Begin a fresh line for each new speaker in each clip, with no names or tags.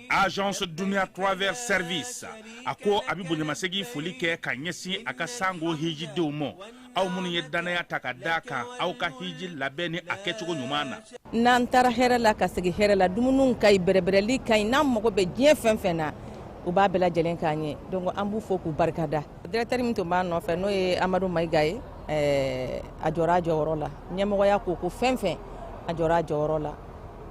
Agence Dunia Travel Service a ko a bɛ bonyamasegin foli kɛ ka ɲɛsin a ka sango hijidenw ma, aw minnu ye dannaya ta ka da kan aw ka hiji labɛn ni a kɛcogo ɲuman na.
N'an taara hɛrɛ la ka segin hɛrɛ la, dumuniw ka ɲi, bɛrɛbɛrɛli ka ɲi, n'an mago bɛ diɲɛ fɛn fɛn na, u b'a bɛɛ lajɛlen k'an ye. Donc an b'u fo k'u barikada. Directeur min tun b'an nɔfɛ, n'o ye Amadu Mayiga ye, a jɔra a jɔyɔrɔ la. Ɲɛmɔgɔya ko fɛn fɛn, a jɔra a jɔyɔrɔ la,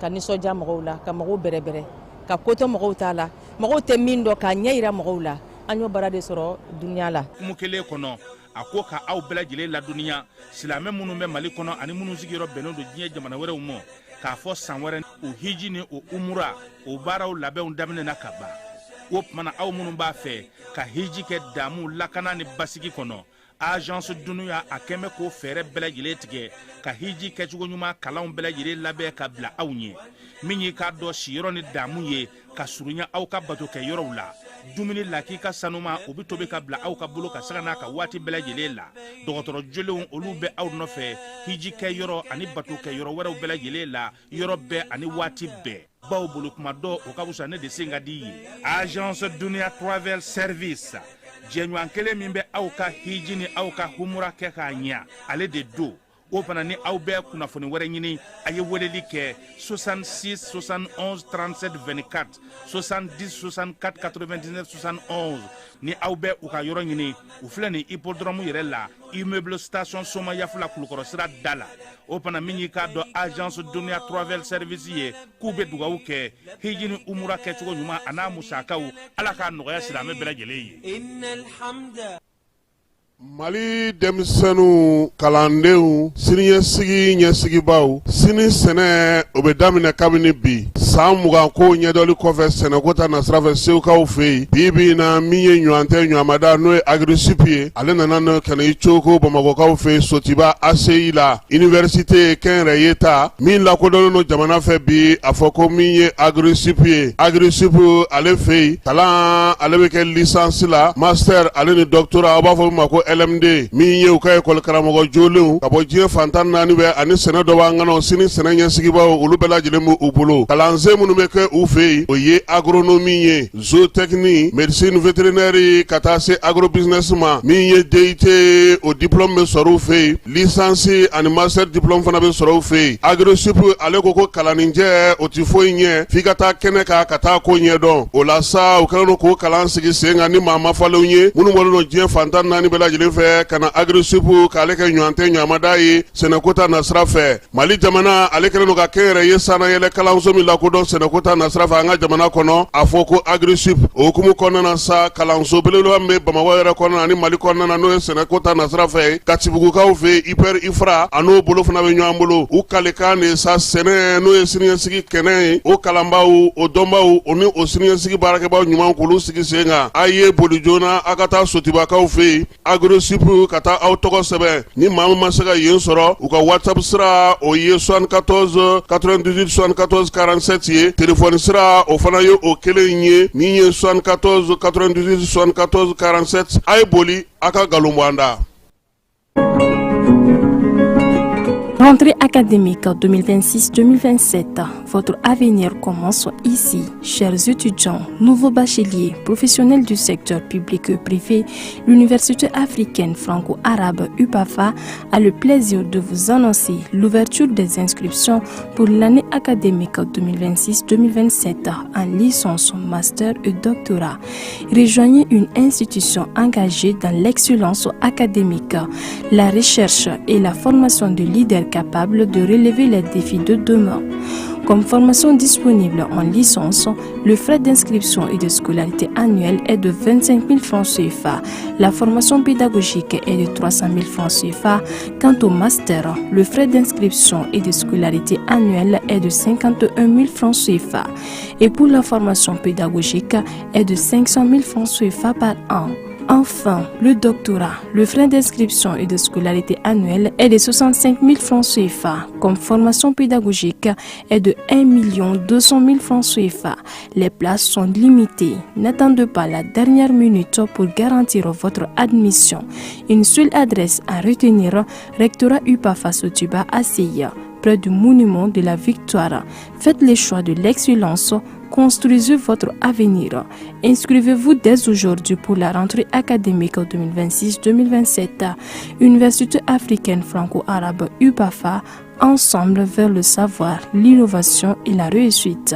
ka nisɔndiya mɔgɔw la, ka mɔgɔw bɛrɛbɛrɛ, ka kotɔ mɔgɔw t'a la, mɔgɔw tɛ min dɔn k'a ɲɛ yira mɔgɔw la. An y'o baara de sɔrɔ dunuya la.
Hukumu kelen kɔnɔ, a ko ka aw bɛɛ lajɛlen ladɔnniya, silamɛ minnu bɛ Mali kɔnɔ ani minnu sigiyɔrɔ bɛnnen don diɲɛ jamana wɛrɛw ma, k'a fɔ san wɛrɛ o hiji ni o umura o baaraw labɛnw daminɛna ka ban. O tuma na, aw minnu b'a fɛ ka hiji kɛ damu, lakana ni basigi kɔnɔ, Agence Dunuya a kɛn bɛ k'o fɛɛrɛ bɛɛ lajɛlen tigɛ ka hiji kɛcogo ɲuman kalanw bɛɛ lajɛlen labɛn ka bila aw ɲɛ. Min y'i k'a dɔn siyɔrɔ ni damu ye ka surunya aw ka bato kɛ yɔrɔw la, dumuni lakika sanuma o bɛ tobi ka bila aw ka bolo ka sanga n'a ka waati bɛɛ lajɛlen la. Dɔgɔtɔrɔ jolenw olu bɛ aw nɔfɛ hiji kɛ yɔrɔ ani bato kɛ yɔrɔ wɛrɛw bɛɛ lajɛlen la, yɔrɔ bɛɛ ani waati bɛɛ. Baw bolo kuma dɔ o ka fisa ne de sen ka di ye. Agence Dunia Travel Service, jɛɲɔgɔn kelen min bɛ aw ka hiji ni aw ka humura kɛ k'a ɲɛ, ale de don. O fana ni aw bɛ kunnafoni wɛrɛ ɲini, a ye weleli kɛ 66 71 37 24, 70 64 99 71. Ni aw bɛ u ka yɔrɔ ɲini, u filɛ nin hippodrome yɛrɛ la, immeuble station Somayafula, Kulukɔrɔ sira da la. O fana min y'i k'a dɔn Agence Dunia Travel Service ye, k'u bɛ dugawu kɛ hiji ni umura kɛcogo ɲuman a n'a musakaw, Ala k'a nɔgɔya silamɛ bɛɛ lajɛlen ye.
Mali denmisɛnninw, kalandenw, siniɲɛsigi ɲɛsigibaw, sini sɛnɛ o bɛ daminɛ kabini bi. San 20 ko ɲɛdɔli kɔfɛ sɛnɛko ta nasira fɛ segukaw fɛ yen, bi bi in na, min ye ɲɔgɔn tɛ ɲɔgɔnmada, n'o ye Agri-Sup ye, ale nana n'o ka na i coko bamakɔkaw fɛ yen, Sotiba ACI la, université kɛnyɛrɛye ta min lakodɔnnen don jamana fɛ bi. A fɔ ko min ye Agri-Sup ye, Agri-Sup ale fɛ yen, kalan ale bɛ kɛ licence la, master ale ni doctorat, aw b'a fɔ min ma ko LMD. Min ye u ka ekɔli karamɔgɔ jolenw ka bɔ diɲɛ fan 14 bɛɛ ani sɛnɛ dɔ b'an kɔnɔ, sini sɛnɛ ɲɛsigibaw, olu bɛɛ lajɛlen b'u bolo. Kalansen minnu bɛ kɛ u fɛ yen, o ye agronomie ye, zootechnie, médecine vétérinaire, ka taa se agrobusiness ma. Min ye DUT, o diplôme bɛ sɔrɔ u fɛ yen, licence ani master diplôme fana bɛ sɔrɔ u fɛ yen. Agri-Sup ale ko ko kalanninjɛ o tɛ foyi ɲɛ f'i ka taa kɛnɛ kan ka taa ko ɲɛdɔn. O la sa, u kɛlen don k'o kalan sigi sen kan ni maa mafalenw ye minnu bɔlen don diɲɛ fan 14 bɛɛ lajɛlen fɛ ka na Agri-Sup k'ale kɛ ɲɔgɔn tɛ ɲɔgɔnmada ye sɛnɛko ta nasira fɛ. Mali jamana ale kɛlen don ka kɛnyɛrɛye sannayɛlɛ kalanso min lakodɔn sɛnɛko ta nasira fɛ an ka jamana kɔnɔ, a fɔ ko Agri-Sup. O hukumu kɔnɔna na sa, kalanso belebeleba min bɛ Bamakɔ yɛrɛ kɔnɔna ani Mali kɔnɔna na, n'o ye sɛnɛko ta nasira fɛ, Katibugukaw fɛ, IPR IFRA, a n'o bolo fana bɛ ɲɔgɔn bolo. U kalikan de sa, sɛnɛ n'o ye siniɲɛsigi kɛnɛ ye, o kalanbaaw, o dɔnbaaw, o ni o siniɲɛsigi baarakɛbaaw ɲuman, k'olu sigi sen kan. A ye boli joona, a ka taa Sotibakaw fɛ yen, Agri-Sup, ka taa aw tɔgɔ sɛbɛn. Ni maa min ma se ka yen sɔrɔ, u ka WhatsApp sira o ye 74 98 74 47 ye. Telefɔni sira o fana ye o kelen ye, min ye 74 98 74 47. A ye boli, a ka nkalon bɔ an da.
Rentrée académique 2026-2027, votre avenir commence ici. Chers étudiants, nouveaux bacheliers, professionnels du secteur public et privé, l'Université africaine franco-arabe UPAFA a le plaisir de vous annoncer l'ouverture des inscriptions pour l'année académique 2026-2027 en licence, master et doctorat. Rejoignez une institution engagée dans l'excellence académique, la recherche et la formation de leaders capables de relever les défis de demain. Comme formation disponible en licence, le frais d'inscription et de scolarité annuelle est de 25 000 francs CFA. La formation pédagogique est de 300 000 francs CFA. Quant au master, le frais d'inscription et de scolarité annuelle est de 51 000 francs CFA. Et pour la formation pédagogique est de 500 000 francs CFA par an. Enfin, le doctorat, le frais d'inscription et de scolarité annuelle est de 65 000 francs CFA. Comme formation pédagogique est de 1 200 000 francs CFA. Les places sont limitées. N'attendez pas la dernière minute pour garantir votre admission. Une seule adresse à retenir, rectorat UPAFA Sotuba ACI. près du monument de la Victoire. Faites le choix de l'excellence. Construisez votre avenir. Inscrivez-vous dès aujourd'hui pour la rentrée académique 2026-2027. Université africaine franco-arabe UBAFA, ensemble vers le savoir, l'innovation et la réussite.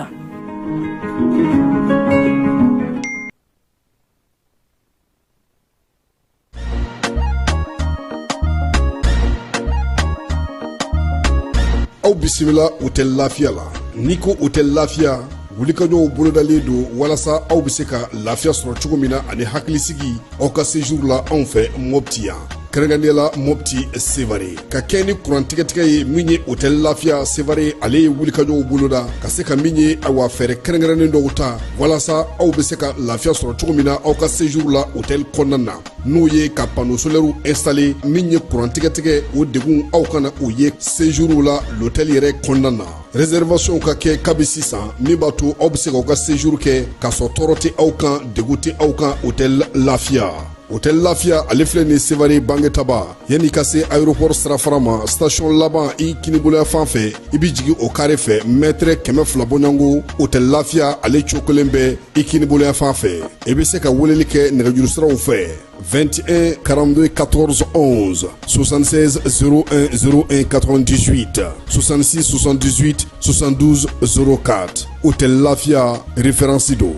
Aw bisimila Hôtel Lafiya la. N'i ko Hôtel Lafiya, wulikajɔw bolodalen don walasa aw bɛ se ka lafiya sɔrɔ cogo min na ani hakilisigi aw ka séjour la anw fɛ Mopti yan, kɛrɛnkɛrɛnnenya la Mopti Sevare. Ka kɛ ni kurantigɛtigɛ ye, min ye Hôtel Lafiya Sevare, ale ye wulikajɔw boloda ka se ka min ye, awa, fɛɛrɛ kɛrɛnkɛrɛnnen dɔw ta walasa aw bɛ se ka lafiya sɔrɔ cogo min na aw ka séjour la hôtel kɔnɔna na, n'o ye ka panneau solaire installé. Min ye kurantigɛtigɛ, o degun aw kana o ye séjour la l'hôtel yɛrɛ kɔnɔna na. Réservation ka kɛ kabi sisan, min b'a to aw bɛ se k'aw ka séjour kɛ k'a sɔrɔ tɔɔrɔ tɛ aw kan, degun tɛ aw kan. Hôtel Lafiya, Hôtel Lafiya, ale filɛ nin Sevare Bangetaba, yanni ka se aéroport sirafara ma, station laban i kiniboloya fan fɛ, i bɛ jigin o carré fɛ, mètre 200 bɔɲɔgɔnko, Hôtel Lafiya ale cokolen bɛ i kiniboloya fan fɛ. I bɛ se ka weleli kɛ nɛgɛjuru siraw fɛ: 21 42 14 11, 76 01 01 98, 66 78 72 04. Hôtel Lafia, référence don.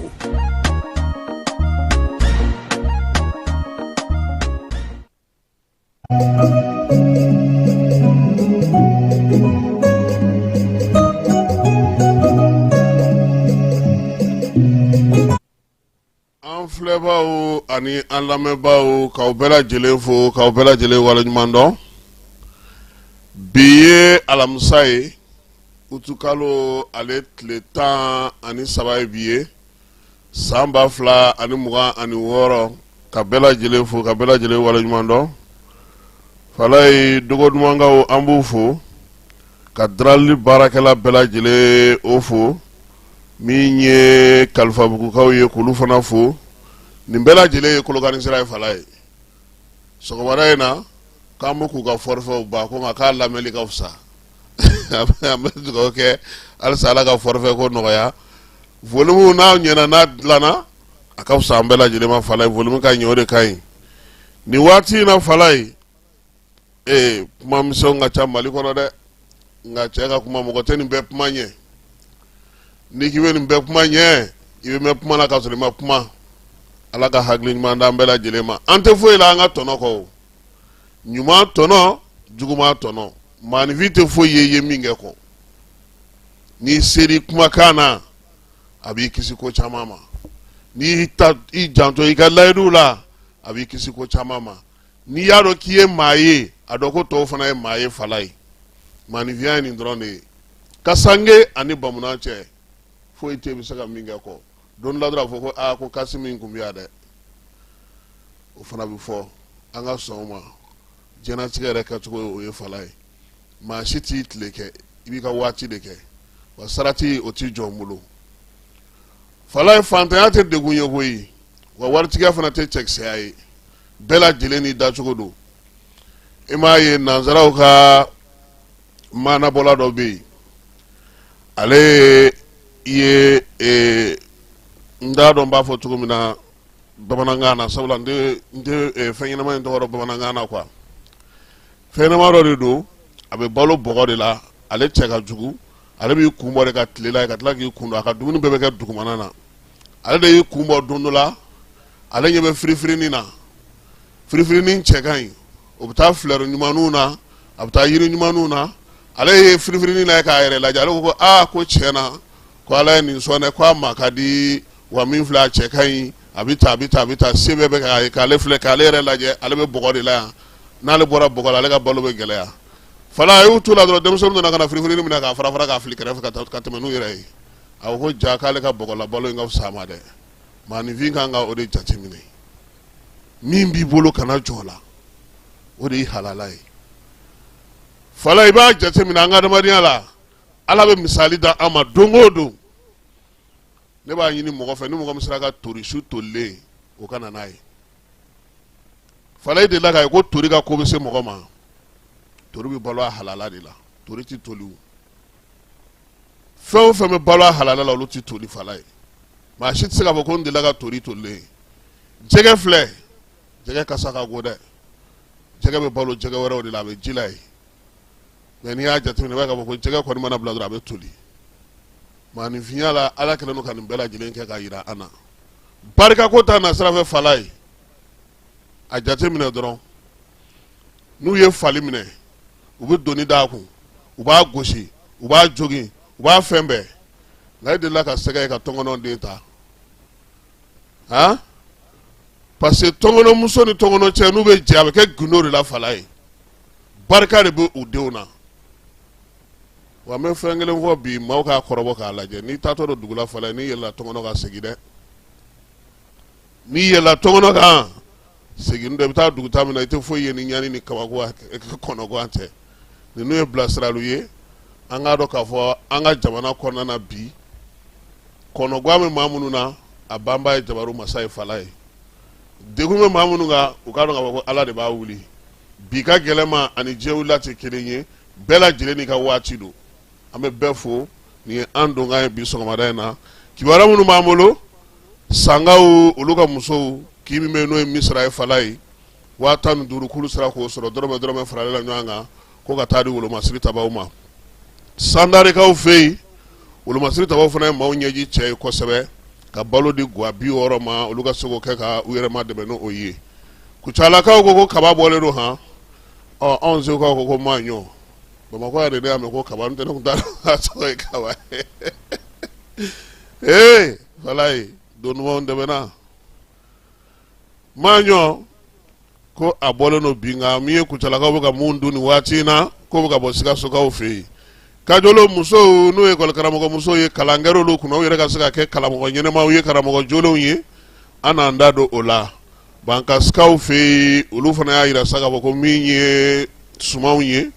An filɛbaaw ani an lamɛnbaaw, k'aw bɛɛ lajɛlen fo, k'aw bɛɛ lajɛlen waleɲuman dɔn. Bi ye alamisa ye, utukalo ale tile 13 ye bi ye, san 2026. Ka bɛɛ lajɛlen fo, ka bɛɛ lajɛlen waleɲuman dɔn. Falaye dogo dumankaw, an b'u fo, ka darali baarakɛla bɛɛ lajɛlen o fo, min ye kalifabugukaw ye, k'olu fana fo. Nin bɛɛ lajɛlen ye Kolokani sira ye. Falaye, sɔgɔmada in na, k'an bɛ k'u ka forfaitw ban ko nka k'a lamɛnli ka fisa. An bɛ dugawu kɛ halisa, Ala ka forfait ko nɔgɔya. Volume n'a ɲɛna, n'a dilanna, a ka fisa an bɛɛ lajɛlen ma. Falaye, volume ka ɲɛ, o de ka ɲi nin waati in na. Falaye, ee, kuma misɛnw ka ca Mali kɔnɔ dɛ, nka cɛ ka kuma, mɔgɔ tɛ nin bɛɛ kuma ɲɛ. N'i k'i bɛ nin bɛɛ kuma ɲɛ, i bɛ mɛn kuma na k'a sɔrɔ i ma kuma. Ala ka hakili ɲuman d'an bɛɛ lajɛlen ma. An tɛ foyi la an ka tɔnɔ kɔ, o ɲuman tɔnɔ, juguman tɔnɔ, maaninfin tɛ foyi ye i ye min kɛ kɔ. N'i ser'i kumakan na, a b'i kisi ko caman ma. N'i ta i janto i ka layiduw la, a b'i kisi ko caman ma. N'i y'a dɔn k'i ye maa ye, a dɔn ko tɔw fana ye maa ye. Falaye, maaninfinya ye nin dɔrɔn de ye. Kasange ani bamunan cɛ, foyi tɛ bɛ se ka min kɛ kɔ. Don dɔ la dɔrɔn, a fɔ ko aa, ko kasi min tun bɛ yan dɛ, o fana bɛ fɔ. An ka sɔn o ma, diɲɛlatigɛ yɛrɛ kɛcogo ye o ye. Falaye, maa si t'i tile kɛ, i b'i ka waati de kɛ, wa sarati o t'i jɔn bolo. Falaye, fantanya tɛ degun ye koyi, wa waritigiya fana tɛ cɛkisɛya ye. Bɛɛ lajɛlen n'i dacogo don. I m'a ye, nanzaraw ka maanabɔla dɔ bɛ yen, ale ye, n t'a dɔn n b'a fɔ cogo min na bamanankan na, sabula n tɛ fɛn ɲɛnama in tɔgɔ dɔn bamanankan na quoi. Fɛn ɲɛnama dɔ de don, a bɛ balo bɔgɔ de la. Ale cɛ ka jugu, ale b'i kun bɔ de ka tile la ka tila k'i kun don. A ka dumuni bɛɛ bɛ kɛ dugumana na. Ale de y'i kun bɔ don dɔ la, ale ɲɛ bɛ firifirinin na. Firifirinin cɛ ka ɲi, o bɛ taa fleur ɲumanninw na, a bɛ taa yiri ɲumanninw na. Ale ye firifirinin na k'a yɛrɛ lajɛ, ale ko ko aa, ko tiɲɛ na, ko Ala ye nin sɔn dɛ, ko a ma ka di wa, min filɛ, a cɛ ka ɲi, a bɛ taa, a bɛ taa, a bɛ taa, se bɛɛ bɛ k'a ye k'ale filɛ, k'ale yɛrɛ lajɛ. Ale bɛ bɔgɔ de la yan, n'ale bɔra bɔgɔ la, ale ka balo bɛ gɛlɛya. Fala, a y'u to la dɔrɔn, denmisɛnninw nana ka na firifirinin minɛ k'a fara fara k'a fili kɛrɛfɛ ka tɛmɛ n'u yɛrɛ ye. A ko ko ja, k'ale ka bɔgɔla balo in ka fisa a ma dɛ. Maaninfin kan ka o de jateminɛ. Min b'i bolo, kana jɔ la, o de ye halala ye. Fala, i b'a jateminɛ an ka adamadenya la, Ala bɛ misali da an ma don o don. Ne b'a ɲini mɔgɔ fɛ, ni mɔgɔ min sera ka torisu tolilen, o ka na n'a ye. Fala, i delila k'a ye ko tori ka ko bɛ se mɔgɔ ma? Tori bɛ balo a halala de la. Tori tɛ toli o. Fɛn o fɛn bɛ balo a halala la, olu tɛ toli fala ye. Maa si tɛ se k'a fɔ ko n delila ka tori tolilen ye. Jɛgɛ filɛ, jɛgɛ kasa ka go dɛ. Jɛgɛ bɛ balo jɛgɛ wɛrɛw de la, a bɛ ji la yen. Mɛ n'i y'a jateminɛ, i b'a ye k'a fɔ ko jɛgɛ kɔni mana bila dɔrɔn, a bɛ toli. Maaninfinya la, Ala kɛlen don ka nin bɛɛ lajɛlen kɛ k'a jira an na. Barikako ta na sira fɛ fala ye. A jateminɛ dɔrɔn, n'u ye fali minɛ, u bɛ doni d'a kun, u b'a gosi, u b'a jogin, u b'a fɛn bɛɛ. Nka e delila ka sɛgɛ ye ka tɔnkɔnɔ den ta? Han, parce que tɔnkɔnɔmuso ni tɔnkɔnɔ cɛ, n'u bɛ jɛ, a bɛ kɛ gundo de la fala ye. Barika de bɛ u denw na. Wa n bɛ fɛn kelen fɔ bi, maaw k'a kɔrɔbɔ k'a lajɛ. N'i taatɔ don dugu la fala ye, n'i yɛlɛla tɔnkɔnɔ kan, segin dɛ. N'i yɛlɛla tɔnkɔnɔ kan, segin dɛ. I bɛ taa dugutaa min na, i tɛ foyi ye ni ɲani ni kabako kɔnɔgan tɛ. Ninnu ye bilasiraliw ye. An k'a dɔn k'a fɔ an ka jamana kɔnɔna na bi, kɔnɔgan bɛ maa minnu na, a banba ye jabaru masa ye fala ye. Degun bɛ maa minnu kan, u k'a dɔn k'a fɔ ko Ala de b'a wuli. Bi ka gɛlɛn ma ani diɲɛ wulila tɛ kelen ye. Bɛɛ lajɛlen n'i ka waati don. An bɛ bɛɛ fo. Nin ye an donkan ye bi sɔgɔmada in na. Kibaruya minnu b'an bolo, sankaw olu ka musow k'i min bɛ yen, n'o ye Misira ye fala ye, 15,000 k'olu sera k'o sɔrɔ, dɔrɔmɛ dɔrɔmɛ faralen la ɲɔgɔn kan ko ka taa di wolomasiri tabaw ma. Sandarikaw fɛ yen, wolomasiri tabaw fana ye maaw ɲɛji cɛ ye kosɛbɛ, ka balo di gwa 60 ma, olu ka se k'o kɛ ka u yɛrɛ ma dɛmɛ n'o ye. Kucalakaw ko ko kaba bɔlen don han. Ɔ, anw segukaw ko ko maa ɲɔ. Bamakɔ yan de, ne y'a mɛn ko kaba, n tɛ ne tun t'a dɔn a tɔgɔ ye kaba ye. Ee falaye, don dumanw tɛmɛna. Maa ɲɔ ko a bɔlen don bi, nka min ye kucalakaw bɛ ka mun dun nin waati in na, k'o bɛ ka bɔ sikasokaw fɛ yen. Kajolo musow, n'o ye ekɔli karamɔgɔ musow ye, kalan kɛra olu kunna, u yɛrɛ ka se ka kɛ karamɔgɔ ɲɛnɛmaw ye, karamɔgɔ jolenw ye. An n'an da don o la. Bankasikaw fɛ yen, olu fana y'a jira sa k'a fɔ ko min ye sumanw ye,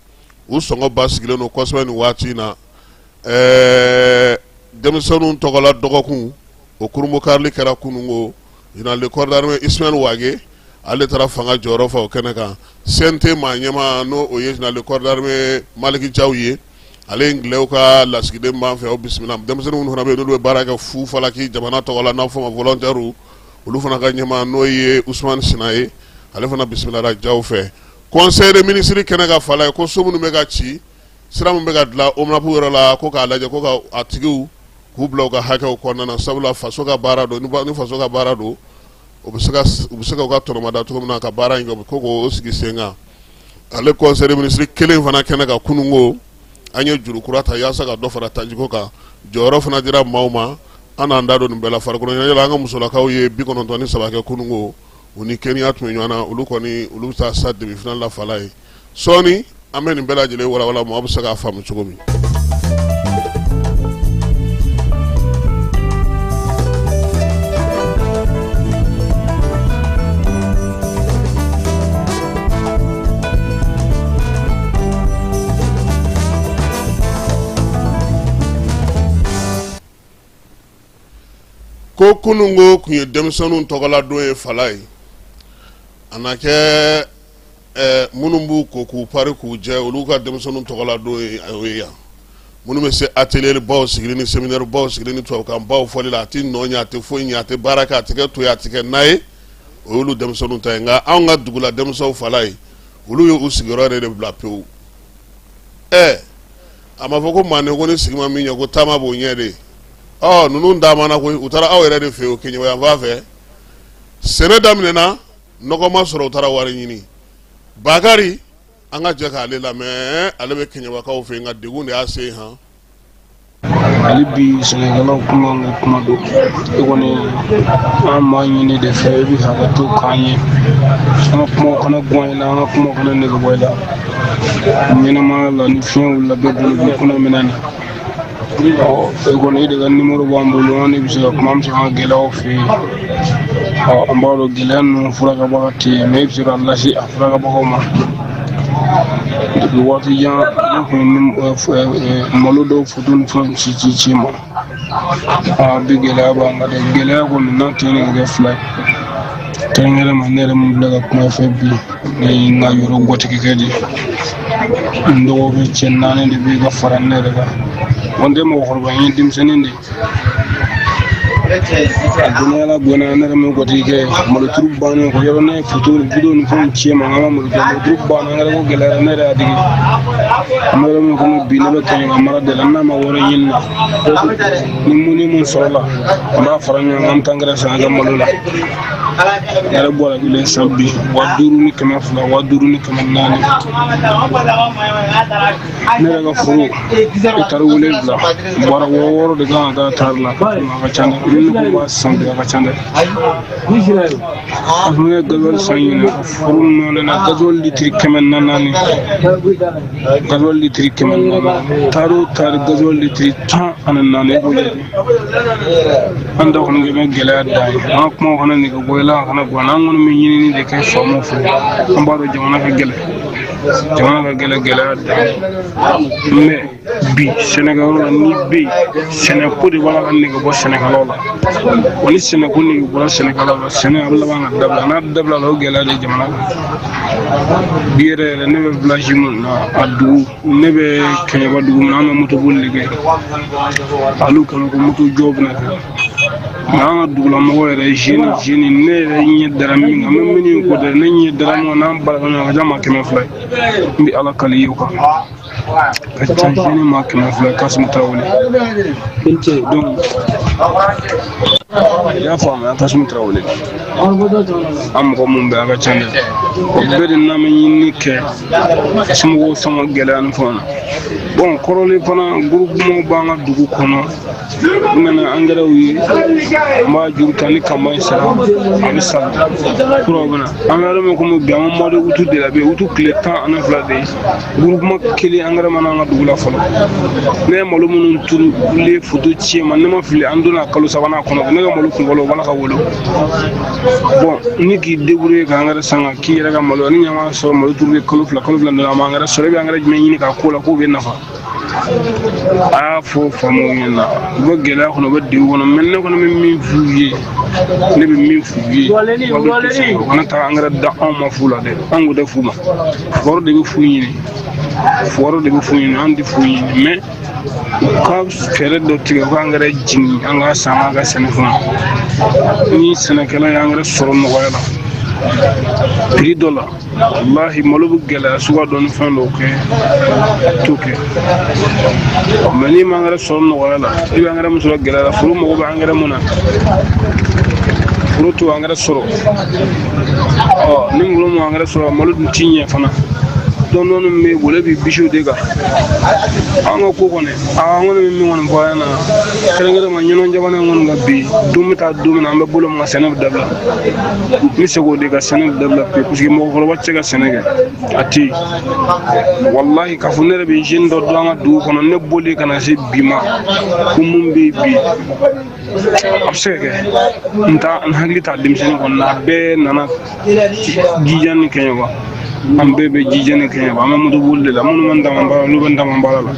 u sɔngɔ basigilen don kosɛbɛ nin waati in na. Ɛɛ, denmisɛnninw tɔgɔla dɔgɔkun o kurunbonkarili kɛra kununko. Général de corps d'armée Ismaël Wagué, ale taara fanga jɔyɔrɔ fa o kɛnɛ kan. CNT maa ɲɛmaa, n'o o ye général de corps d'armée Malick Diaw ye, ale ye Anglais ka lasigiden b'an fɛ, o bisimila. Denmisɛnnin minnu fana bɛ yen, n'olu bɛ baara kɛ fu falaki jamana tɔgɔ la, n'a fɔ ma volontaire, olu fana ka ɲɛmaa, n'o ye Ousmane Sina ye, ale fana bisimilara Diaw fɛ. Conseil des ministres kɛnɛ ka fala ye, ko so minnu bɛ ka ci, sira min bɛ ka dilan OMAP yɔrɔ la, ko k'a lajɛ ko ka a tigiw k'u bila u ka hakɛw kɔnɔna na, sabula faso ka baara don. Ni faso ka baara don, u bɛ se ka u ka tɔnɔmada cogo min na ka baara in kɛ, ko k'o sigi sen kan. Ale conseil des ministres kelen fana kɛnɛ kan kununko, an ye juru kura ta yaasa ka dɔ fara tajiko kan. Jɔyɔrɔ fana dira maaw ma. An n'an da don nin bɛɛ la. Farikolo ɲɛnajɛ la, an ka musolakaw ye 93 kɛ kununko. U ni Kenya tun bɛ ɲɔgɔn na. Olu kɔni, olu bɛ taa sa demi finale la fala ye. Sɔɔni an bɛ nin bɛɛ lajɛlen walawala, maaw bɛ se k'a faamu cogo min. Ko kununko tun ye denmisɛnninw tɔgɔladon ye fala ye. A na kɛ minnu b'u ko k'u pari k'u jɛ, olu ka denmisɛnninw tɔgɔladon ye o ye yan. Minnu bɛ se atelier baw sigili ni séminaire baw sigili ni tubabukan baw fɔli la, a tɛ nɔ ɲɛ, a tɛ foyi ɲɛ, a tɛ baara kɛ, a tɛ kɛ to ye, a tɛ kɛ na ye, o y'olu denmisɛnninw ta ye. Nka anw ka dugula denmisɛnw fala ye, olu ye u sigiyɔrɔ yɛrɛ de bila pewu. Ɛ, a ma fɔ ko manden ko ni sigi ma min ɲɛ, ko taama b'o ɲɛ de. Ɔ, ninnu taamana koyi, u taara aw yɛrɛ de fɛ yen, o Keɲeba yanfan fɛ. Sɛnɛ daminɛna, nɔgɔ ma sɔrɔ, u taara wari ɲini. Bakari, an ka jɛ k'ale lamɛn. Ale bɛ Keɲebakaw fɛ yen, nka degun de y'a se yen han.
Hali bi sɛnɛkɛlaw kuma ni kuma don. E kɔni, an b'a ɲini de fɛ, i bɛ hakɛ to k'an ye, an ka kuma kana guwan i la, an ka kuma kana nege bɔ i la. Ɲɛnamaya la, ni fiɲɛ wulila bɛɛ bolo b'i kunna minɛ nin. Ɔ, e kɔni, e de ka nimoro b'an bolo, an de bɛ se ka kuma, an bɛ se k'an ka gɛlɛyaw f'i ye. Ɔ, an b'a dɔn gɛlɛya ninnu furakɛbaga tɛ yen, mɛ e bɛ se k'a lase a furakɛbagaw ma. Depuis waati jan, ne kun ye malo dɔw foto ni fɛnw ci ci ci ma. Aa, bi gɛlɛya b'an kan dɛ. Gɛlɛya kɔni n'a tɛ ɲini ka kɛ fila ye, kɛrɛnkɛrɛn ma, ne yɛrɛ mun filɛ ka kuma fɛ bi, ne ye n ka yɔrɔ gwatigikɛ de ye. N dɔgɔkɛ cɛ naani de bɛ ka fara ne yɛrɛ kan. Wa n tɛ mɔgɔkɔrɔba ye, n ye denmisɛnnin de ye. A donna ala gɔnna ne yɛrɛ min gatigi kɛ maloturu bannen kɔ yɔrɔ ne ye foto ni video ni fɛnw ci ma, an ka maloturu banna, angɛrɛ ko gɛlɛyara, ne yɛrɛ y'a digi. N bɛ yɔrɔ min komi bi, ne bɛ Kɛɲɛba mara de la. N'a ma wari ɲini na ni mun ni mun sɔrɔla, an b'a fara ɲɔgɔn kan, an bɛ taa angɛrɛ san an ka malo la. Ne yɛrɛ bɔra kelen san bi 5200, 5400. Ne yɛrɛ ka foro hectare 7, bɔrɛ 60 de kan ka taa tari la. A ka ca dɛ, ni ne ko b'a san bi, a ka ca dɛ. A fana ye gazuwali san ɲinɛ ka foro nɔɔni na, gazuwali litiri 400, gazuwali litiri 400, tari o tari gazuwali litiri 14, e b'o jate. An da kɔni bɛ gɛlɛya dan ye, an ka kumaw kana nege bɔ i la, a kana gan. An kɔni bɛ ɲinini de kɛ faamaw fɛ. An b'a dɔn jamana ka gɛlɛn, jamana ka gɛlɛn, gɛlɛya dan. Mais bi sɛnɛkɛyɔrɔ la, n'i bɛ yen, sɛnɛko de b'a la ka nege bɔ sɛnɛkɛlaw la. Wa ni sɛnɛko nege bɔra sɛnɛkɛlaw la, sɛnɛ a bɛ laban ka dabila. N'a dabila la, o gɛlɛya de jamana kan. Bi yɛrɛ yɛrɛ, ne bɛ village mun na, a dugu, ne bɛ Kɛɲɛba dugu min na, an bɛ motoboli de kɛ. Olu kɛlen ko moto jɔ bɛna kɛ nka an ka dugulamɔgɔ yɛrɛ jeune jeune, ne yɛrɛ ɲɛ dara min kan, n bɛ minnu ko dɛ, ne ɲɛ dara min kan, n'an bara ɲɔgɔn ka ca maa 200 ye. N bɛ ala kali ye o kan, ka ca jeune maa 200. Kasimu Tarawele donc, i y'a faamuya? Kasimu Tarawele, an mɔgɔ mun bɛ, a ka ca dɛ. O bɛɛ de n'an bɛ ɲinini kɛ somɔgɔw sama gɛlɛya ni fɛnw na. Bon, kɔrɔlen fana, groupement b'an ka dugu kɔnɔ, u nana angɛrɛw ye, n b'a juru ta ni campagne sera, a bɛ sara kuraw bɛ na. An bɛ yɔrɔ min komi bi, an ka mois de août de la bi, août tile 12 de ye. Groupement kelen angɛrɛ ma n'an ka dugu la fɔlɔ. Ne ye malo minnu turu, olu ye foto ci ma, ne ma fili, an donna kalo sabanan kɔnɔ, ne ka malo kun fɔlɔ o b'a la ka wolo. Bon, ni k'i débrouiller ka angɛrɛ san ka k'i yɛrɛ ka malo, ni ɲama sɔrɔ malo turu kalo 2, kalo 2 dɔrɔn, a ma angɛrɛ sɔrɔ, i bɛ angɛrɛ jumɛn ɲini k'a ko la k'o bɛ nafa? A y'a fɔ faamaw ɲɛna, u bɛ gɛlɛya kɔnɔ, u bɛ degun kɔnɔ. Mais ne kɔni bɛ min f'u ye, ne bɛ min f'u ye, u kana taa angɛrɛ da anw ma fu la dɛ. Anw ko tɛ fu ma, fɔrɔ de bɛ fu ɲini, fɔrɔ de bɛ fu ɲini, an tɛ fu ɲini. Mais u ka fɛɛrɛ dɔ tigɛ, u ka angɛrɛ jigin, an ka san an ka sɛnɛfɛnw. Ni sɛnɛkɛla ye angɛrɛ sɔrɔ nɔgɔya la prix dɔ la, walahi malo bɛ gɛlɛya suguya dɔ ni fɛn dɔw kɛ t'o kɛ. Mais n'i ma angɛrɛ sɔrɔ nɔgɔya la, i bɛ angɛrɛ min sɔrɔ gɛlɛya la, foro mago bɛ angɛrɛ mun na, foro t'o angɛrɛ sɔrɔ. Ɔ ni foro m'o angɛrɛ sɔrɔ, malo dun ti ɲɛ fana. Dɔɔni dɔɔni min bɛ bolo bi bisiw de kan an ka ko kɔni, an kɔni bɛ min kɔni fɔ an ɲɛna kɛrɛnkɛrɛn ma, ɲɔnɔ jamana in kɔni kan bi, don bɛ taa don min na, an bɛ bolo min kan, sɛnɛ bɛ dabila. N bɛ segin o de kan, sɛnɛ bɛ dabila pewu, parce que mɔgɔkɔrɔba tɛ se ka sɛnɛ kɛ, a tɛ yen. Walahi, k'a fɔ ne yɛrɛ bɛ jeune dɔ dɔn an ka dugu kɔnɔ, ne bɔlen ka na se bi ma ko mun bɛ yen bi, a bɛ se ka kɛ n ta n hakili t'a denmisɛnnin kɔni na. A bɛɛ nana Jijan ni Kɛɲɛba, an bɛɛ bɛ Jijan ni Kɛɲɛba, an bɛ motoboli de la. Minnu bɛ n dama baara, olu bɛ n dama baara la.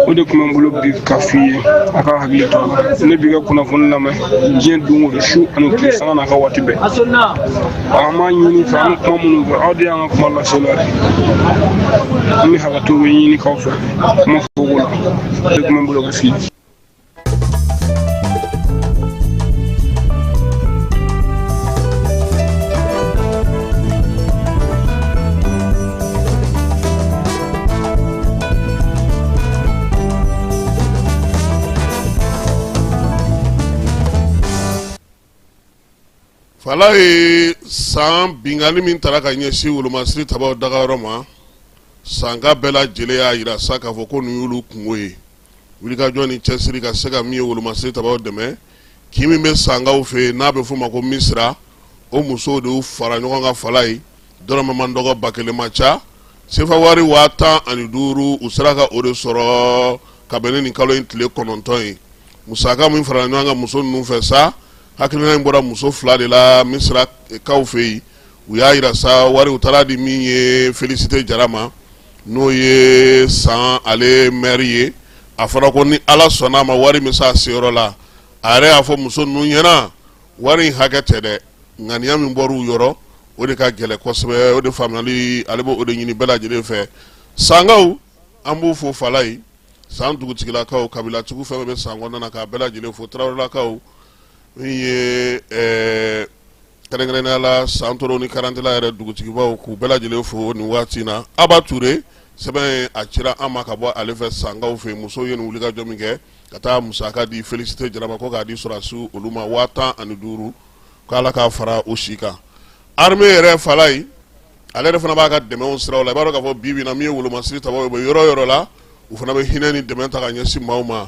O de tun bɛ n bolo bi ka f'i ye, a ka hakili to a la. Ne b'i ka kunnafoni lamɛn diɲɛ don o don, su ani tile, sanga n'a ka waati bɛɛ. An b'a ɲini fɛ, an bɛ kuma minnu fɛ, aw de y'an ka kuma lasela de. An bɛ hakɛto bɛ ɲini k'aw fɛ kuma fɔko la. O de tun bɛ n bolo ka f'i ye.
Fala ye san binkanni min tara ka ɲɛsin wolomasiri tabaw dagayɔrɔ ma, sanka bɛɛ lajɛlen y'a jira sa k'a fɔ ko nin y'olu kunko ye. Wulikajɔ ni cɛsiri ka se ka min ye wolomasiri tabaw dɛmɛ, kin min bɛ sankaw fɛ yen n'a bɛ f'o ma ko Misira, o musow de y'u fara ɲɔgɔn kan Fala ye, dɔrɔmɛ man dɔgɔ, 1000 man ca, sefa wari 15,000, u sera ka o de sɔrɔ ka bɛn ni nin kalo in tile 9 ye. Musaka min farala ɲɔgɔn kan muso ninnu fɛ sa, hakilina in bɔra muso fila de la Misirakaw fɛ yen. U y'a jira sa, wari u taara di min ye Félicité Jara ma, n'o ye san ale maire ye. A fɔra ko ni Ala sɔnna a ma, wari min s'a seyɔrɔ la, a yɛrɛ y'a fɔ muso ninnu ɲɛna, wari in hakɛ tɛ dɛ, ŋaniya min bɔra u yɔrɔ, O de ka gɛlɛn kosɛbɛ, o de faamuyali, ale b'o de ɲini bɛɛ lajɛlen fɛ. Sankaw, an b'u fo Falayi, San dugutigilakaw, kabilatigiw fɛn bɛ San kɔnɔna na, k'a bɛɛ lajɛlen fo. Tarawelelakaw min ye kɛrɛnkɛrɛnnenya la Santoro ni Karantela yɛrɛ dugutigibaw, k'u bɛɛ lajɛlen fo nin waati in na. Aba Ture, sɛbɛn a cira an ma ka bɔ ale fɛ Sankaw fɛ. Musow ye nin wulikajɔ min kɛ ka taa musaka di Félicité Jara ma ko k'a di sɔrɔdasiw olu ma 15,000, k'Ala k'a fara u si kan. Armée yɛrɛ Falayi, ale yɛrɛ fana b'a ka dɛmɛw siraw la. I b'a dɔn k'a fɔ bi bi in na, min ye wolomasiri tabaw ye, u bɛ yɔrɔ yɔrɔ la, u fana bɛ hinɛ ni dɛmɛ ta ka ɲɛsin maaw ma.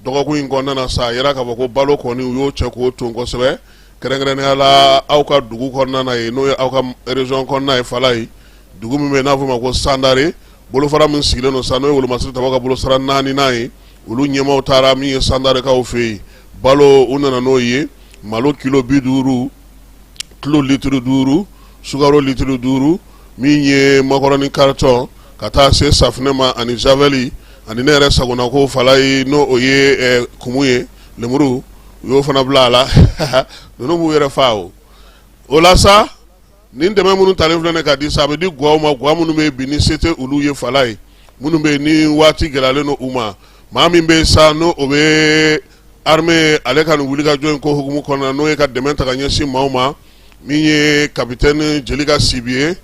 Dɔgɔkun in kɔnɔna na sa, a yira k'a fɔ ko balo kɔni, u y'o cɛ k'o ton kosɛbɛ, kɛrɛnkɛrɛnnenya la aw ka dugu kɔnɔna na yen, n'o ye aw ka région kɔnɔna ye Falayi, dugu min bɛ yen n'a fɔ ma ko Sandare. Bolofara min sigilen don sa, n'o ye wolomasiri tabaw ka bolosara naaninan ye, olu ɲɛmaaw taara min ye Sandarekaw fɛ yen. Balo, u nana n'o ye, malo kilo 50, tulu litiri 5, sukaro litiri 5, min ye makɔrɔni carton, ka taa se safunɛ ma ani javel ani ne yɛrɛ sagona ko Falayi, n'o o ye kumu ye, lemuru, u y'o fana bila a la. Ninnu b'u yɛrɛ fa o o la sa. Nin dɛmɛ minnu talen filɛ ka di sa, a bɛ di gwaw ma, gwa minnu bɛ bi ni se tɛ olu ye Falayi, minnu bɛ ni waati gɛlɛyalen don u ma. Maa min bɛ sa, n'o o bɛ armée ale ka nin wulikajɔ in ko hukumu kɔnɔna, n'o ye ka dɛmɛ ta ka ɲɛsin maaw ma, min ye capitaine Jelika Sibi ye,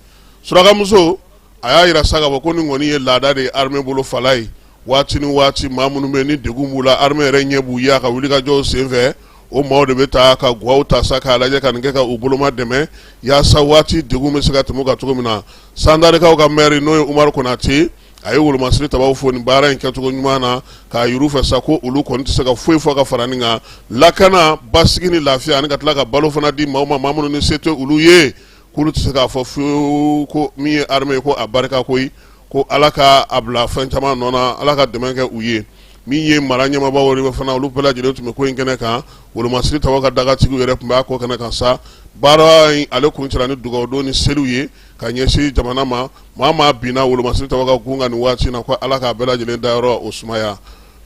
surakamuso, a y'a jira sa k'a fɔ ko nin kɔni ye laada de ye armée bolo Falayi. Waati ni waati, maa minnu bɛ ni degun b'u la, armée yɛrɛ ɲɛ b'u ye a ka wulikajɔw senfɛ. O maaw de bɛ taa ka gwaw ta sa k'a lajɛ ka nin kɛ ka u boloma dɛmɛ, yaasa waati degun bɛ se ka tɛmɛ u kan cogo min na. Sandarekaw ka maire, n'o ye Umaru Konate, a ye wolomasiri tabaw fo nin baara in kɛcogo ɲuman na, k'a yir'u fɛ sa ko olu kɔni tɛ se ka foyi fɔ ka fara nin kan, lakana, basigi ni lafiya, ani ka tila ka balo fana di maaw ma, maa minnu ni se tɛ olu ye, k'olu tɛ se k'a fɔ fiyewu ko min ye armée ye ko a barika koyi, ko Ala ka a bila fɛn caman nɔ na, Ala ka dɛmɛ kɛ u ye. Min ye mara ɲɛmaabaw yɛrɛ fana, olu bɛɛ lajɛlen tun bɛ ko in kɛnɛ kan. Wolomasiri tabaw ka dagatigiw yɛrɛ tun b'a ko kɛnɛ kan sa. Baara in ale kuncɛra ni dugawudon ni seliw ye ka ɲɛsin jamana ma. Maa maa binna wolomasiri tabaw ka gun kan nin waati in na, ko Ala k'a bɛɛ lajɛlen dayɔrɔ o sumaya.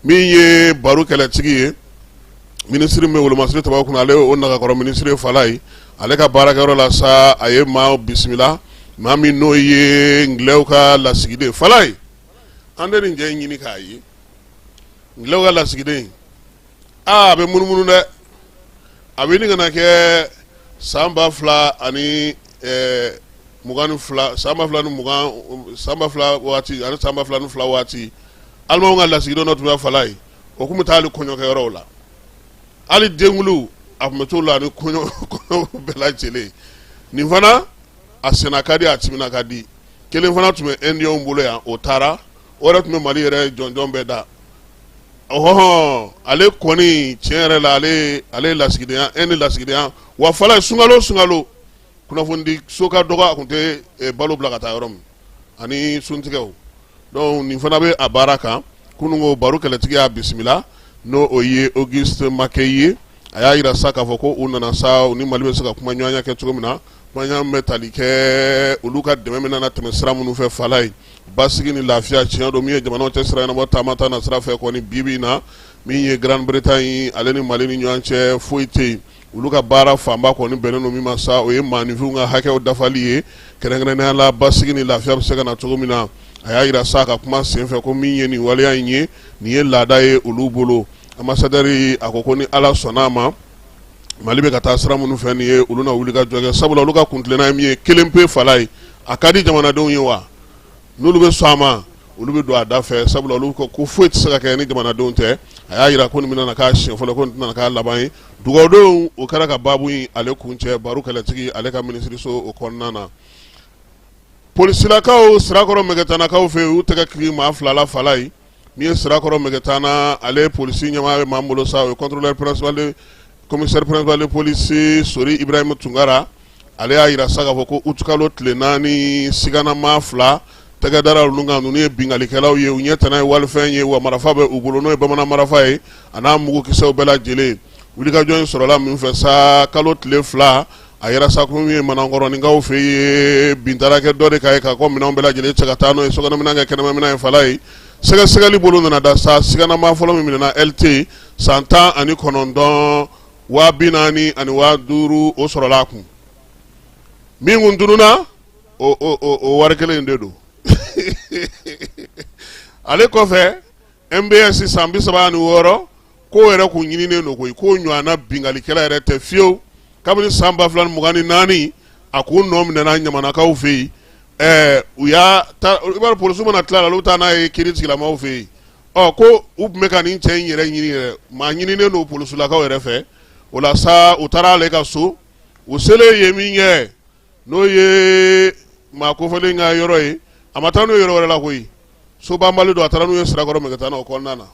Min ye baro kɛlɛtigi ye, minisiri min bɛ wolomasiri tabaw kunna, ale o nagakɔrɔ minisiri Falayi, ale ka baarakɛyɔrɔ la sa, a ye maa bisimila, maa min n'o ye ngilɛw ka lasigiden Falayi. An tɛ nin cɛ in ɲini k'a ye, ngilɛw ka lasigiden. Aa, a bɛ munumunu dɛ, a bɛ ɲini ka na kɛ san 2022, san 2020, san 2000 waati ani san 2002 waati, alimanw ka lasigiden dɔ tun bɛ Falayi, o tun bɛ taa hali kɔɲɔkɛyɔrɔw la, hali denkundiw a tun bɛ t'o la ani kɔɲɔ bɛɛ lajɛlen. Nin fana a senna ka di, a timina ka di. Kelen fana tun bɛ indiyɛnw bolo yan, o taara, o yɛrɛ tun bɛ Mali yɛrɛ jɔnjɔn bɛɛ da. Ɔhɔn, ale kɔni tiɲɛ yɛrɛ la, ale ye lasigidenya e ni lasigidenya wa Falayi. Sunkalo sunkalo kunnafonidi so ka dɔgɔ, a tun tɛ balo bila ka taa yɔrɔ min ani suntigɛw. Donc nin fana bɛ a baara kan. Kununko baro kɛlɛtigi y'a bisimila, n'o o ye Auguste Maquet ye. A y'a jira sa k'a fɔ ko u nana sa, u ni Mali bɛ se ka kumaɲɔgɔnya kɛ cogo min na, kumaɲɔgɔnya bɛ tali kɛ olu ka dɛmɛ min nana tɛmɛ sira minnu fɛ Falayi, basigi ni lafiya. Tiɲɛ don, min ye jamanaw cɛ sira ɲɛnabɔ taama ta na sira fɛ kɔni, bi bi in na, min ye Grande-Bretagne ale ni Mali ni ɲɔgɔn cɛ, foyi tɛ yen. Olu ka baara fanba kɔni bɛnnen don min ma sa, o ye maaninfinw ka hakɛw dafali ye, kɛrɛnkɛrɛnnenya la basigi ni lafiya bɛ se ka na cogo min na. A y'a jira sa ka kuma senfɛ ko min ye nin waleya in ye, nin ye laada ye olu bolo. Ambassadeur a ko ko ni Ala sɔnna a ma, Mali bɛ ka taa sira minnu fɛ nin ye, olu na wuli ka jɔ kɛ, sabula olu ka kuntilenna ye min ye kelen pe Falayi, a ka di jamanadenw ye wa n'olu bɛ sɔn a ma, olu bɛ don a da fɛ, sabula olu ko ko foyi tɛ se ka kɛ ni jamanadenw tɛ. A y'a jira ko nin bɛna k'a siɲɛ fɔlɔ, ko nin tɛna k'a laban ye. Dugawudon o kɛra ka baabu in ale kuncɛ baro kɛlɛtigi ale ka minisiriso o kɔnɔna na. Polisilakaw Sirakɔrɔ Mɛgɛtanakaw fɛ, u y'u tɛgɛ kiri maa fila la Falayi. Min ye Sirakɔrɔ Mɛgɛtana ale polisi ɲɛmaa bɛ maa min bolo sa, o ye contrôleur principal, commissaire principal de police Sori Ibrahim Tunkara. Ale y'a jira sa k'a fɔ ko utikalo tile 4, siganamaa fila tɛgɛ dara olu kan. Ninnu ye binkannikɛlaw ye, u ɲɛ tana ye walifɛn ye, wa marifa bɛ u bolo, n'o ye bamanan marifa ye, a n'a mugukisɛw bɛɛ lajɛlen. Wulikajɔ in sɔrɔla min fɛ sa, kalo tile 2, a yɛrɛ sa ko min ye Manakɔrɔninkaw fɛ yen, bin taara kɛ dɔ de kan yen k'a ka minɛnw bɛɛ lajɛlen cɛ ka taa n'o ye, sokɔnɔminɛn kɛ kɛnɛmaminɛn ye Falayi. Sɛgɛsɛgɛli bolo nana da sa siganamaa fɔlɔ min minɛna, LT, san 19, 40,000 ni 5,000 o sɔrɔla a kun. Min kun tununna o wari kelen in de don. Ale kɔfɛ MBS san 36, k'o yɛrɛ kun ɲininen don koyi, k'o ɲɔgɔnna binkalikɛla yɛrɛ tɛ fiyewu. Kabini san 2024 a kun nɔ minɛna ɲamanakaw fɛ yen. Ɛɛ u y'a ta, i b'a dɔn polisiw mana tila la, olu bɛ taa n'a ye kiiri tigilamaaw fɛ yen. Ɔ ko u tun bɛ ka nin cɛ in yɛrɛ ɲini yɛrɛ, maa ɲininen don polisilakaw yɛrɛ fɛ. O la sa, u taara ale ka so. U selen yen min kɛ, n'o ye maa kofɔlen ka yɔrɔ ye, a ma taa n'u ye yɔrɔ wɛrɛ la koyi, so banbali don. A taara n'u ye Sirakɔrɔ Mɛgɛtana o kɔnɔna na.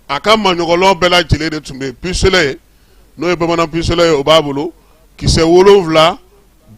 A ka maɲɔgɔlɔn bɛɛ lajɛlen de tun bɛ yen. Pistolet, n'o ye bamanan pistolet ye, o b'a bolo, kisɛ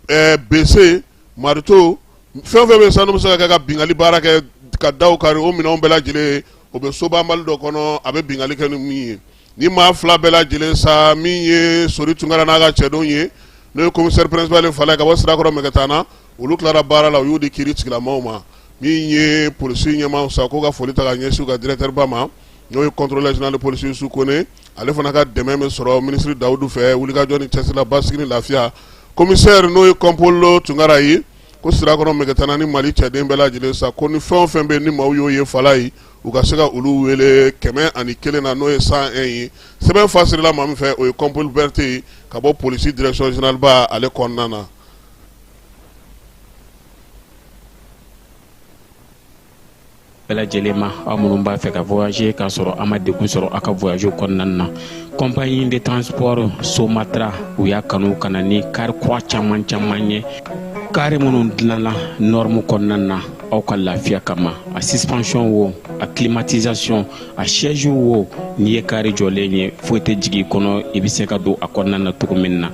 7, bese, marteau, fɛn fɛn bɛ sanu bɛ se ka kɛ ka binkanni baara kɛ ka daw kari, o minɛnw bɛɛ lajɛlen o bɛ so banbali dɔ kɔnɔ, a bɛ binkanni kɛ ni min ye. Ni maa fila bɛɛ lajɛlen sa, min ye Sori Tunkara n'a ka cɛdenw ye, n'o ye commissaire principal Falaye ka bɔ Sirakɔrɔ Mɛgɛtana, olu tilara baara la, u y'u di kiiri tigilamaaw ma. Min ye polisi ɲɛmaaw sa, k'u ka foli ta ka ɲɛsin u ka directeur ba ma, n'o ye contrôleur général de police Yusu Kone. Ale fana ka dɛmɛ bɛ sɔrɔ minisiri Dawudu fɛ wulikajɔ ni cɛsiri la basigi ni lafiya. Commissaire, n'o ye Kɔnpolo Tunkara ye, ko Sirakɔrɔ Mɛgɛtana ni Mali cɛden bɛɛ lajɛlen sa, ko ni fɛn o fɛn bɛ ni maaw y'o ye Falaye, u ka se ka olu wele 101 na, n'o ye 101 ye. Sɛbɛn fasirila maa min fɛ, o ye Kɔnpolo Berete ye ka bɔ polisi direction générale ba ale kɔnɔna na.
Bɛɛ lajɛlen ma, aw minnu b'a fɛ ka voyager k'a sɔrɔ a ma degun sɔrɔ aw ka voyage kɔnɔna na, compagnie de transport Somatra, u y'a kanu ka na ni kari kura caman caman ye, kari minnu dilanna norme kɔnɔna na aw ka lafiya kama. A suspension wo, a climatisation, a siège wo, n'i ye kari jɔlen ye, foyi tɛ jigin i kɔnɔ, i bɛ se ka don a kɔnɔna na cogo min na.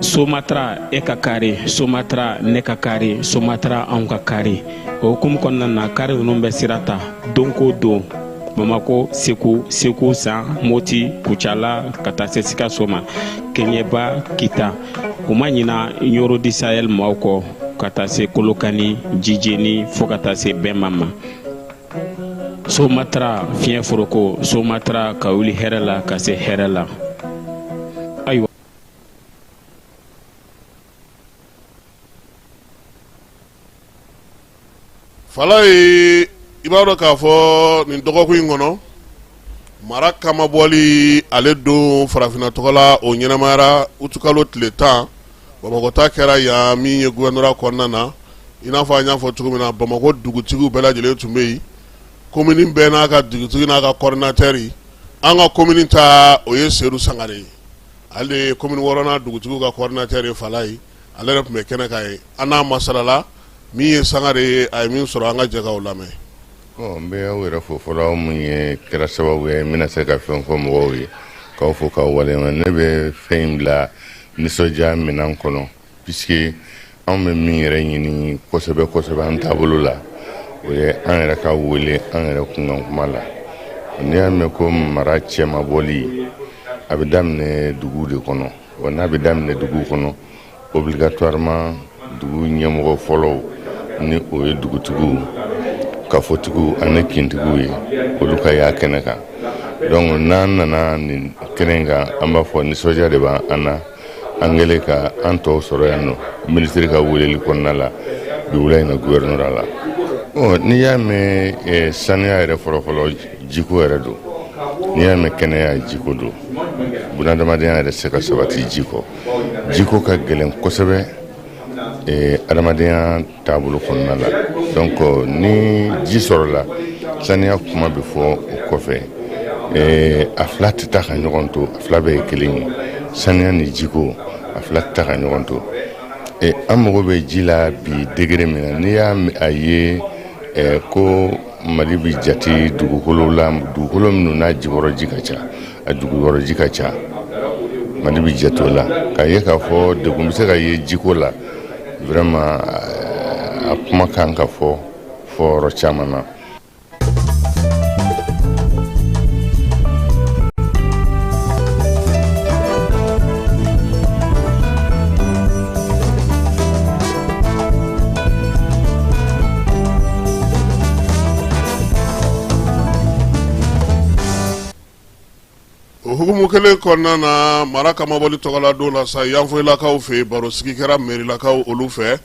Somatra e ka kari, Somatra ne ka kari, Somatra anw ka kari. O hukumu kɔnɔna na, kari ninnu bɛ sira ta don ko don Bamako, Segu, Segu San, Moti, Kucala, ka taa se Sikaso ma, Keɲeba, Kita. U ma ɲina Ɲoro du Sahel maaw kɔ, ka taa se Kolokani, Jijeni, fo ka taa se Bɛnba ma. Somatra fiɲɛ foroko, Somatra ka wuli hɛrɛ la ka se hɛrɛ la. Ayiwa.
Falaye, i b'a dɔn k'a fɔ nin dɔgɔkun in kɔnɔ, mara kamabɔli ale don farafinna tɔgɔ la, o ɲɛnamayara utukalo tile 10. Bamakɔ ta kɛra yan min ye gouvernorat kɔnɔna na. I n'a fɔ an y'a fɔ cogo min na, Bamakɔ dugutigiw bɛɛ lajɛlen tun bɛ yen, komini bɛɛ n'a ka dugutigi n'a ka coordinateur. An ka komini ta, o ye Sedu Sangare ye, ale de ye komini wɔɔrɔnan dugutigiw ka coordinateur ye. Falaye, ale yɛrɛ tun bɛ kɛnɛ kan ye, an n'a masalala. Min ye Sangare ye, a ye min sɔrɔ, an ka jɛ k'o lamɛn.
N bɛ aw yɛrɛ fo fɔlɔ, aw min ye kɛra sababu ye n bɛna se ka fɛn fɔ mɔgɔw ye, k'aw fo k'aw waleɲuman. Ne bɛ fɛn in bila nisɔndiya minɛn kɔnɔ, puisque anw bɛ min yɛrɛ ɲini kosɛbɛ kosɛbɛ an taabolo la, o ye an yɛrɛ ka wele an yɛrɛ kunkan kuma la. N'i y'a mɛn ko mara cɛmabɔli, a bɛ daminɛ dugu de kɔnɔ. Wa n'a bɛ daminɛ dugu kɔnɔ, obligatoirement dugu ɲɛmɔgɔ fɔlɔw, ni o ye dugutigiw, kafotigiw ani kintigiw ye, olu ka y'a kɛnɛ kan. Donc n'an nana nin kɛnɛ in kan, an b'a fɔ nisɔndiya de b'an na, an kɛlen ka an tɔw sɔrɔ yan nɔ minisiri ka weleli kɔnɔna la bi wula in na gouvernorat la. Ɔ n'i y'a mɛn saniya yɛrɛ, fɔlɔfɔlɔ jiko yɛrɛ don. N'i y'a mɛn kɛnɛya, jiko don. Bunadamadenya yɛrɛ se ka sabati ji kɔ. Jiko ka gɛlɛn kosɛbɛ adamadenya taabolo kɔnɔna la. Donc ni ji sɔrɔla, saniya kuma bɛ fɔ o kɔfɛ. A fila tɛ taa ka ɲɔgɔn to, a fila bɛɛ ye kelen ye. Saniya ni jiko, a fila tɛ taa ka ɲɔgɔn to. An mago bɛ ji la bi degré min na, n'i y'a a ye ko Mali bɛ jate dugukolo la, dugukolo minnu n'a jukɔrɔ ji ka ca, a dugukɔrɔ ji ka ca, Mali bɛ jate o la. K'a ye k'a fɔ degun bɛ se ka ye jiko la, vraiment a kuma kan ka fɔ fɔ yɔrɔ caman na.
O hukumu kelen kɔnɔna na, mara kamabɔli tɔgɔla don la sa, Yanfolilakaw fɛ yen, barosigi kɛra mɛrilakaw olu fɛ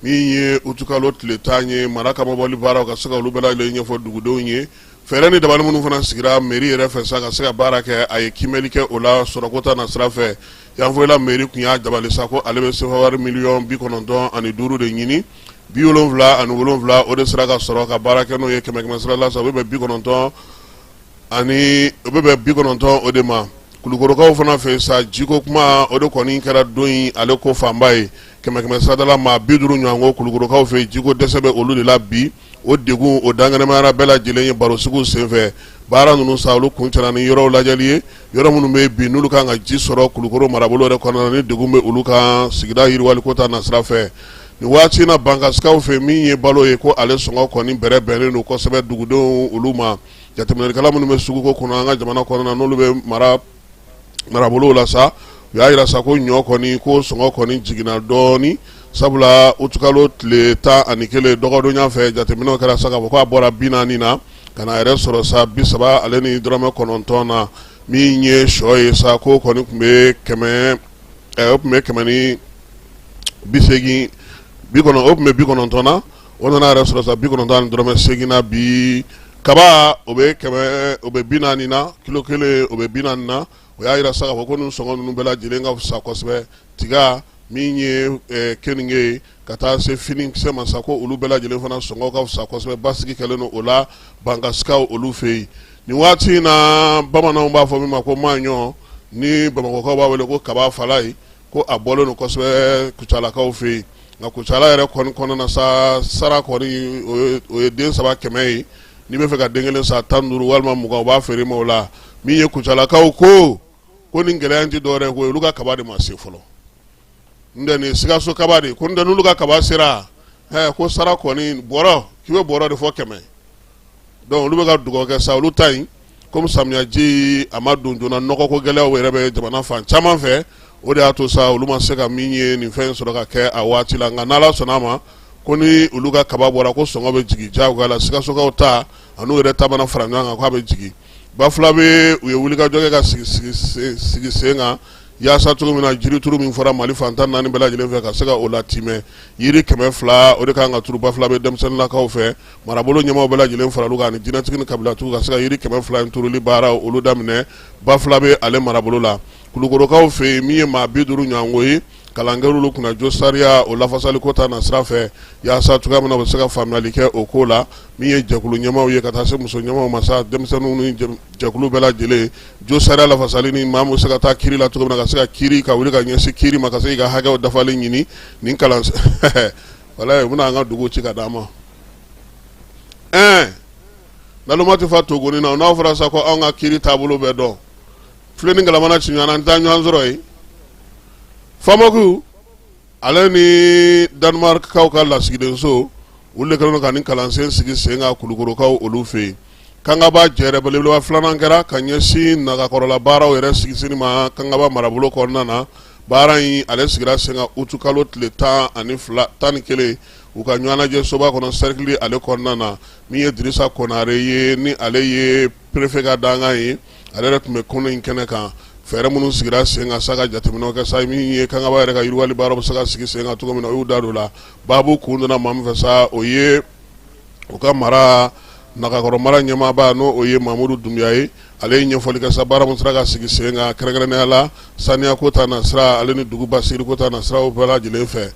min ye utukalo tile 10 ye. Mara kamabɔli baaraw ka se ka olu bɛɛ lajɛlen ɲɛfɔ dugudenw ye, fɛɛrɛ ni dabali minnu fana sigira mɛri yɛrɛ fɛ sa ka se ka baara kɛ, a ye kiimɛli kɛ o la sɔrɔko ta na sira fɛ. Yanfolila mɛri tun y'a dabali sa ko ale bɛ sefawari miliyɔn 95 de ɲini, 77 o de sera ka sɔrɔ ka baara kɛ n'o ye. Kɛmɛ kɛmɛ sira la sa, o bɛ bɛn 90 ani o bɛ bɛn 90 o de ma. Kulukorokaw fana fɛ sa, jiko kuma o de kɔni kɛra don in ale ko fanba ye. Kɛmɛ kɛmɛ sarada la, maa 50 ɲɔgɔn ko kulukorokaw fɛ jiko dɛsɛ bɛ olu de la bi. O degun o dankɛnɛmayara bɛɛ lajɛlen ye barosigiw senfɛ. Baara ninnu sa, olu kuncɛra ni yɔrɔw lajɛli ye, yɔrɔ minnu bɛ bi n'olu kan ka ji sɔrɔ Kulukoro marabolo yɛrɛ kɔnɔna na, ni degun bɛ olu kan sigida yiriwaliko ta nasira fɛ. Nin waati in na, Bankasikaw fɛ, min ye balo ye, ko ale sɔngɔ kɔni bɛrɛ bɛnnen don kosɛbɛ dugudenw olu ma. Jateminɛlikɛla minnu bɛ suguko kɔnɔ an ka jamana kɔnɔna na, n'olu bɛ mara marabolow la sa, u y'a jira sa ko ɲɔ kɔni ko sɔngɔ kɔni jiginna dɔɔnin, sabula utukalo tile 11 dɔgɔdonya fɛ, jateminɛw kɛra sa k'a fɔ k'a bɔra 40 na ka na a yɛrɛ sɔrɔ sa 30 ale ni dɔrɔmɛ 9 na. Min ye sɔ ye sa, ko kɔni tun bɛ kɛmɛ, o tun bɛ 180 bi kɔnɔ, o tun bɛ 90 na, o nana yɛrɛ sɔrɔ sa 90 ni dɔrɔmɛ 8 na bi. Kaba, o bɛ kɛmɛ, o bɛ 40 na, kilo kelen o bɛ 40 na. O y'a jira sa k'a fɔ ko nin sɔngɔ ninnu bɛɛ lajɛlen ka fisa kosɛbɛ. Tiga, min ye keninge ye, ka taa se finikisɛ ma sa, ko olu bɛɛ lajɛlen fana sɔngɔ ka fisa kosɛbɛ. Basigi kɛlen don o la Bankasikaw olu fɛ yen nin waati in na. Bamananw b'a fɔ min ma ko maɲɔ, ni Bamakɔkaw b'a wele ko kaba fala ye, ko a bɔlen don kosɛbɛ Kucalakaw fɛ yen. Nka Kucala yɛrɛ kɔni kɔnɔna na sa, sara kɔni o ye den saba 100 ye. N'i bɛ fɛ ka den kelen san 15 walima 20, u b'a feere ma o la. Min ye Kucalakaw ko ko nin gɛlɛya in tɛ dɔwɛrɛ ko olu ka kaba de ma se fɔlɔ, n tɛ nin Sikaso kaba de ko n tɛ. N'olu ka kaba sera, ko sara kɔni bɔrɔ k'i bɛ bɔrɔ de fɔ 100. Donc olu bɛ ka dugawu kɛ sa olu ta in, komi samiyaji a ma don joona, nɔgɔko gɛlɛyaw yɛrɛ bɛ jamana fan caman fɛ, o de y'a to sa olu ma se ka min ye nin fɛn in sɔrɔ ka kɛ a waati la. Nka n'Ala sɔnna a ma, ko ni olu ka kaba bɔra, ko sɔngɔ bɛ jigin diyagoya la. Sikasokaw ta an'u yɛrɛ ta mana fara ɲɔgɔn kan, k'a bɛ jigin. Bafulabe, u ye wulikajɔ kɛ ka sigi sen kan yaasa cogo min na jirituru min fɔra Mali fan 14 bɛɛ lajɛlen fɛ ka se ka o latimɛ. Yiri 200 o de kan ka turu Bafulabe denmisɛnninlakaw fɛ. Marabolo ɲɛmaaw bɛɛ lajɛlen faral'u kan ani jinɛtigi ni kabilatigiw ka se ka yiri 200 in turuli baara olu daminɛ Bafulabe ale marabolo la. Kulukorokaw fɛ yen, min ye maa 50 ɲɔgɔnko ye, kalan kɛr'olu kunna jo sariya o lafasaliko ta na sira fɛ, yaasa cogoya min na u bɛ se ka faamuyali kɛ o ko la. Min ye jɛkulu ɲɛmaaw ye ka taa se muso ɲɛmaaw ma sa, denmisɛnninw ni jɛkulu bɛɛ lajɛlen, jo sariya lafasali ni maa min bɛ se ka taa kiiri la cogo min na, ka se ka kiiri ka wuli ka ɲɛsin kiiri ma, ka se k'i ka hakɛw dafalen ɲini. Nin kalan walayi, u bɛna an ka dugu ci ka d'an ma. Ɛɛ, naloma tɛ fa togoni na. N'a fɔra sa ko anw ka kiiri taabolo bɛɛ dɔn, filen ni galama mana ci ɲɔgɔn na, an taa ɲɔgɔn sɔrɔ yen. FAMOC ale ni Danemarkkaw ka lasigidenso, olu de kɛlen don ka nin kalansen sigi sen kan Kulukorokaw olu fɛ yen. Kangaba jɛrɛ belebeleba filanan kɛra ka ɲɛsin nagakɔrɔla baaraw yɛrɛ sigisini ma Kangaba marabolo kɔnɔna na. Baara in ale sigira sen kan utukalo tile 12, 11, u ka ɲɔgɔnlajɛ soba kɔnɔ, cercle ale kɔnɔna na. Min ye Dirisa Konare ye, ni ale ye préfet ka dankan ye, ale yɛrɛ tun bɛ kɔnɔ in kɛnɛ kan. Fɛɛrɛ minnu sigira sen kan sa, ka jateminɛw kɛ sa, min ye Kangaba yɛrɛ ka yiriwali baaraw bɛ se ka sigi sen kan cogo min na, u y'u da don la. Baabu kun donna maa min fɛ sa, o ye u ka mara Nagakɔrɔ mara ɲɛmaaba, n'o o ye Mamudu Dunbiya ye. Ale ye ɲɛfɔli kɛ sa baara min sera ka sigi sen kan, kɛrɛnkɛrɛnnenya la saniyako ta na sira ale ni dugu basigiko ta na siraw bɛɛ lajɛlen fɛ.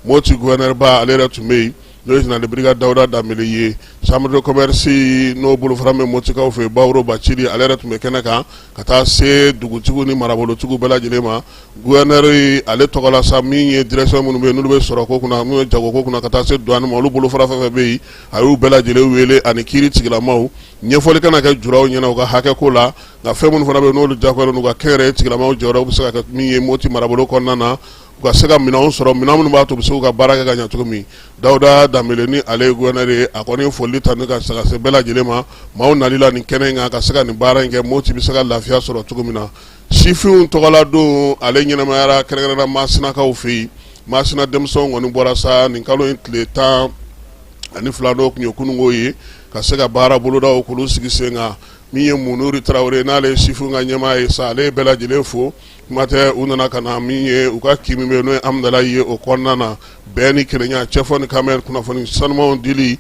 Moti gouverneur ba, ale yɛrɛ tun bɛ yen, n'o ye général de brigade Dawuda Danbele ye. Chambre de commerce n'o bolofara bɛ Motikaw fɛ, Bawuro Bacili, ale yɛrɛ tun bɛ kɛnɛ kan, ka taa se dugutigiw ni marabolotigiw bɛɛ lajɛlen ma. Gouverneur ale tɔgɔ la sa, min ye direction minnu bɛ yen n'olu bɛ sɔrɔko kunna, minnu bɛ jagoko kunna, ka taa se douane ma, olu bolofara fɛn fɛn bɛ yen, a y'u bɛɛ lajɛlen wele ani kiiri tigilamaw. Ɲɛfɔli kana kɛ juraw ɲɛna u ka hakɛ ko la, nka fɛn minnu fana bɛ yen n'olu diyagoyalen don, u ka kɛnyɛrɛye tigilamaw jɔyɔrɔ bɛ se ka kɛ min ye Moti marabolo kɔnɔna na, u ka se ka minɛnw sɔrɔ, minɛn minnu b'a to u bɛ se k'u ka baara kɛ ka ɲɛ cogo min. Dawuda Danbele, ni ale ye gouverneur ye, a kɔni ye foli tanu ka se bɛɛ lajɛlen ma maaw nali la nin kɛnɛ in kan ka se ka nin baara in kɛ, Moti bɛ se ka lafiya sɔrɔ cogo min na. Sifinw tɔgɔladon ale ɲɛnamayara kɛrɛnkɛrɛnnenya Masinakaw fɛ yen. Masina denmisɛnw kɔni bɔra sa nin kalo in tile 12, n'o tun ye kununko ye, ka se ka baara bolodaw k'olu sigi sen kan. Min ye Munuri Tarawele n'ale ye sifinw ka ɲɛmaa ye sa, ale ye bɛɛ lajɛlen fo. Kuma tɛ u nana ka na min ye u ka kin min bɛ yen n'o ye Amudalayi ye, o kɔnɔna na bɛn ni kelenya, cɛfɔ ni kanbɛn, kunnafoni sanumanw dili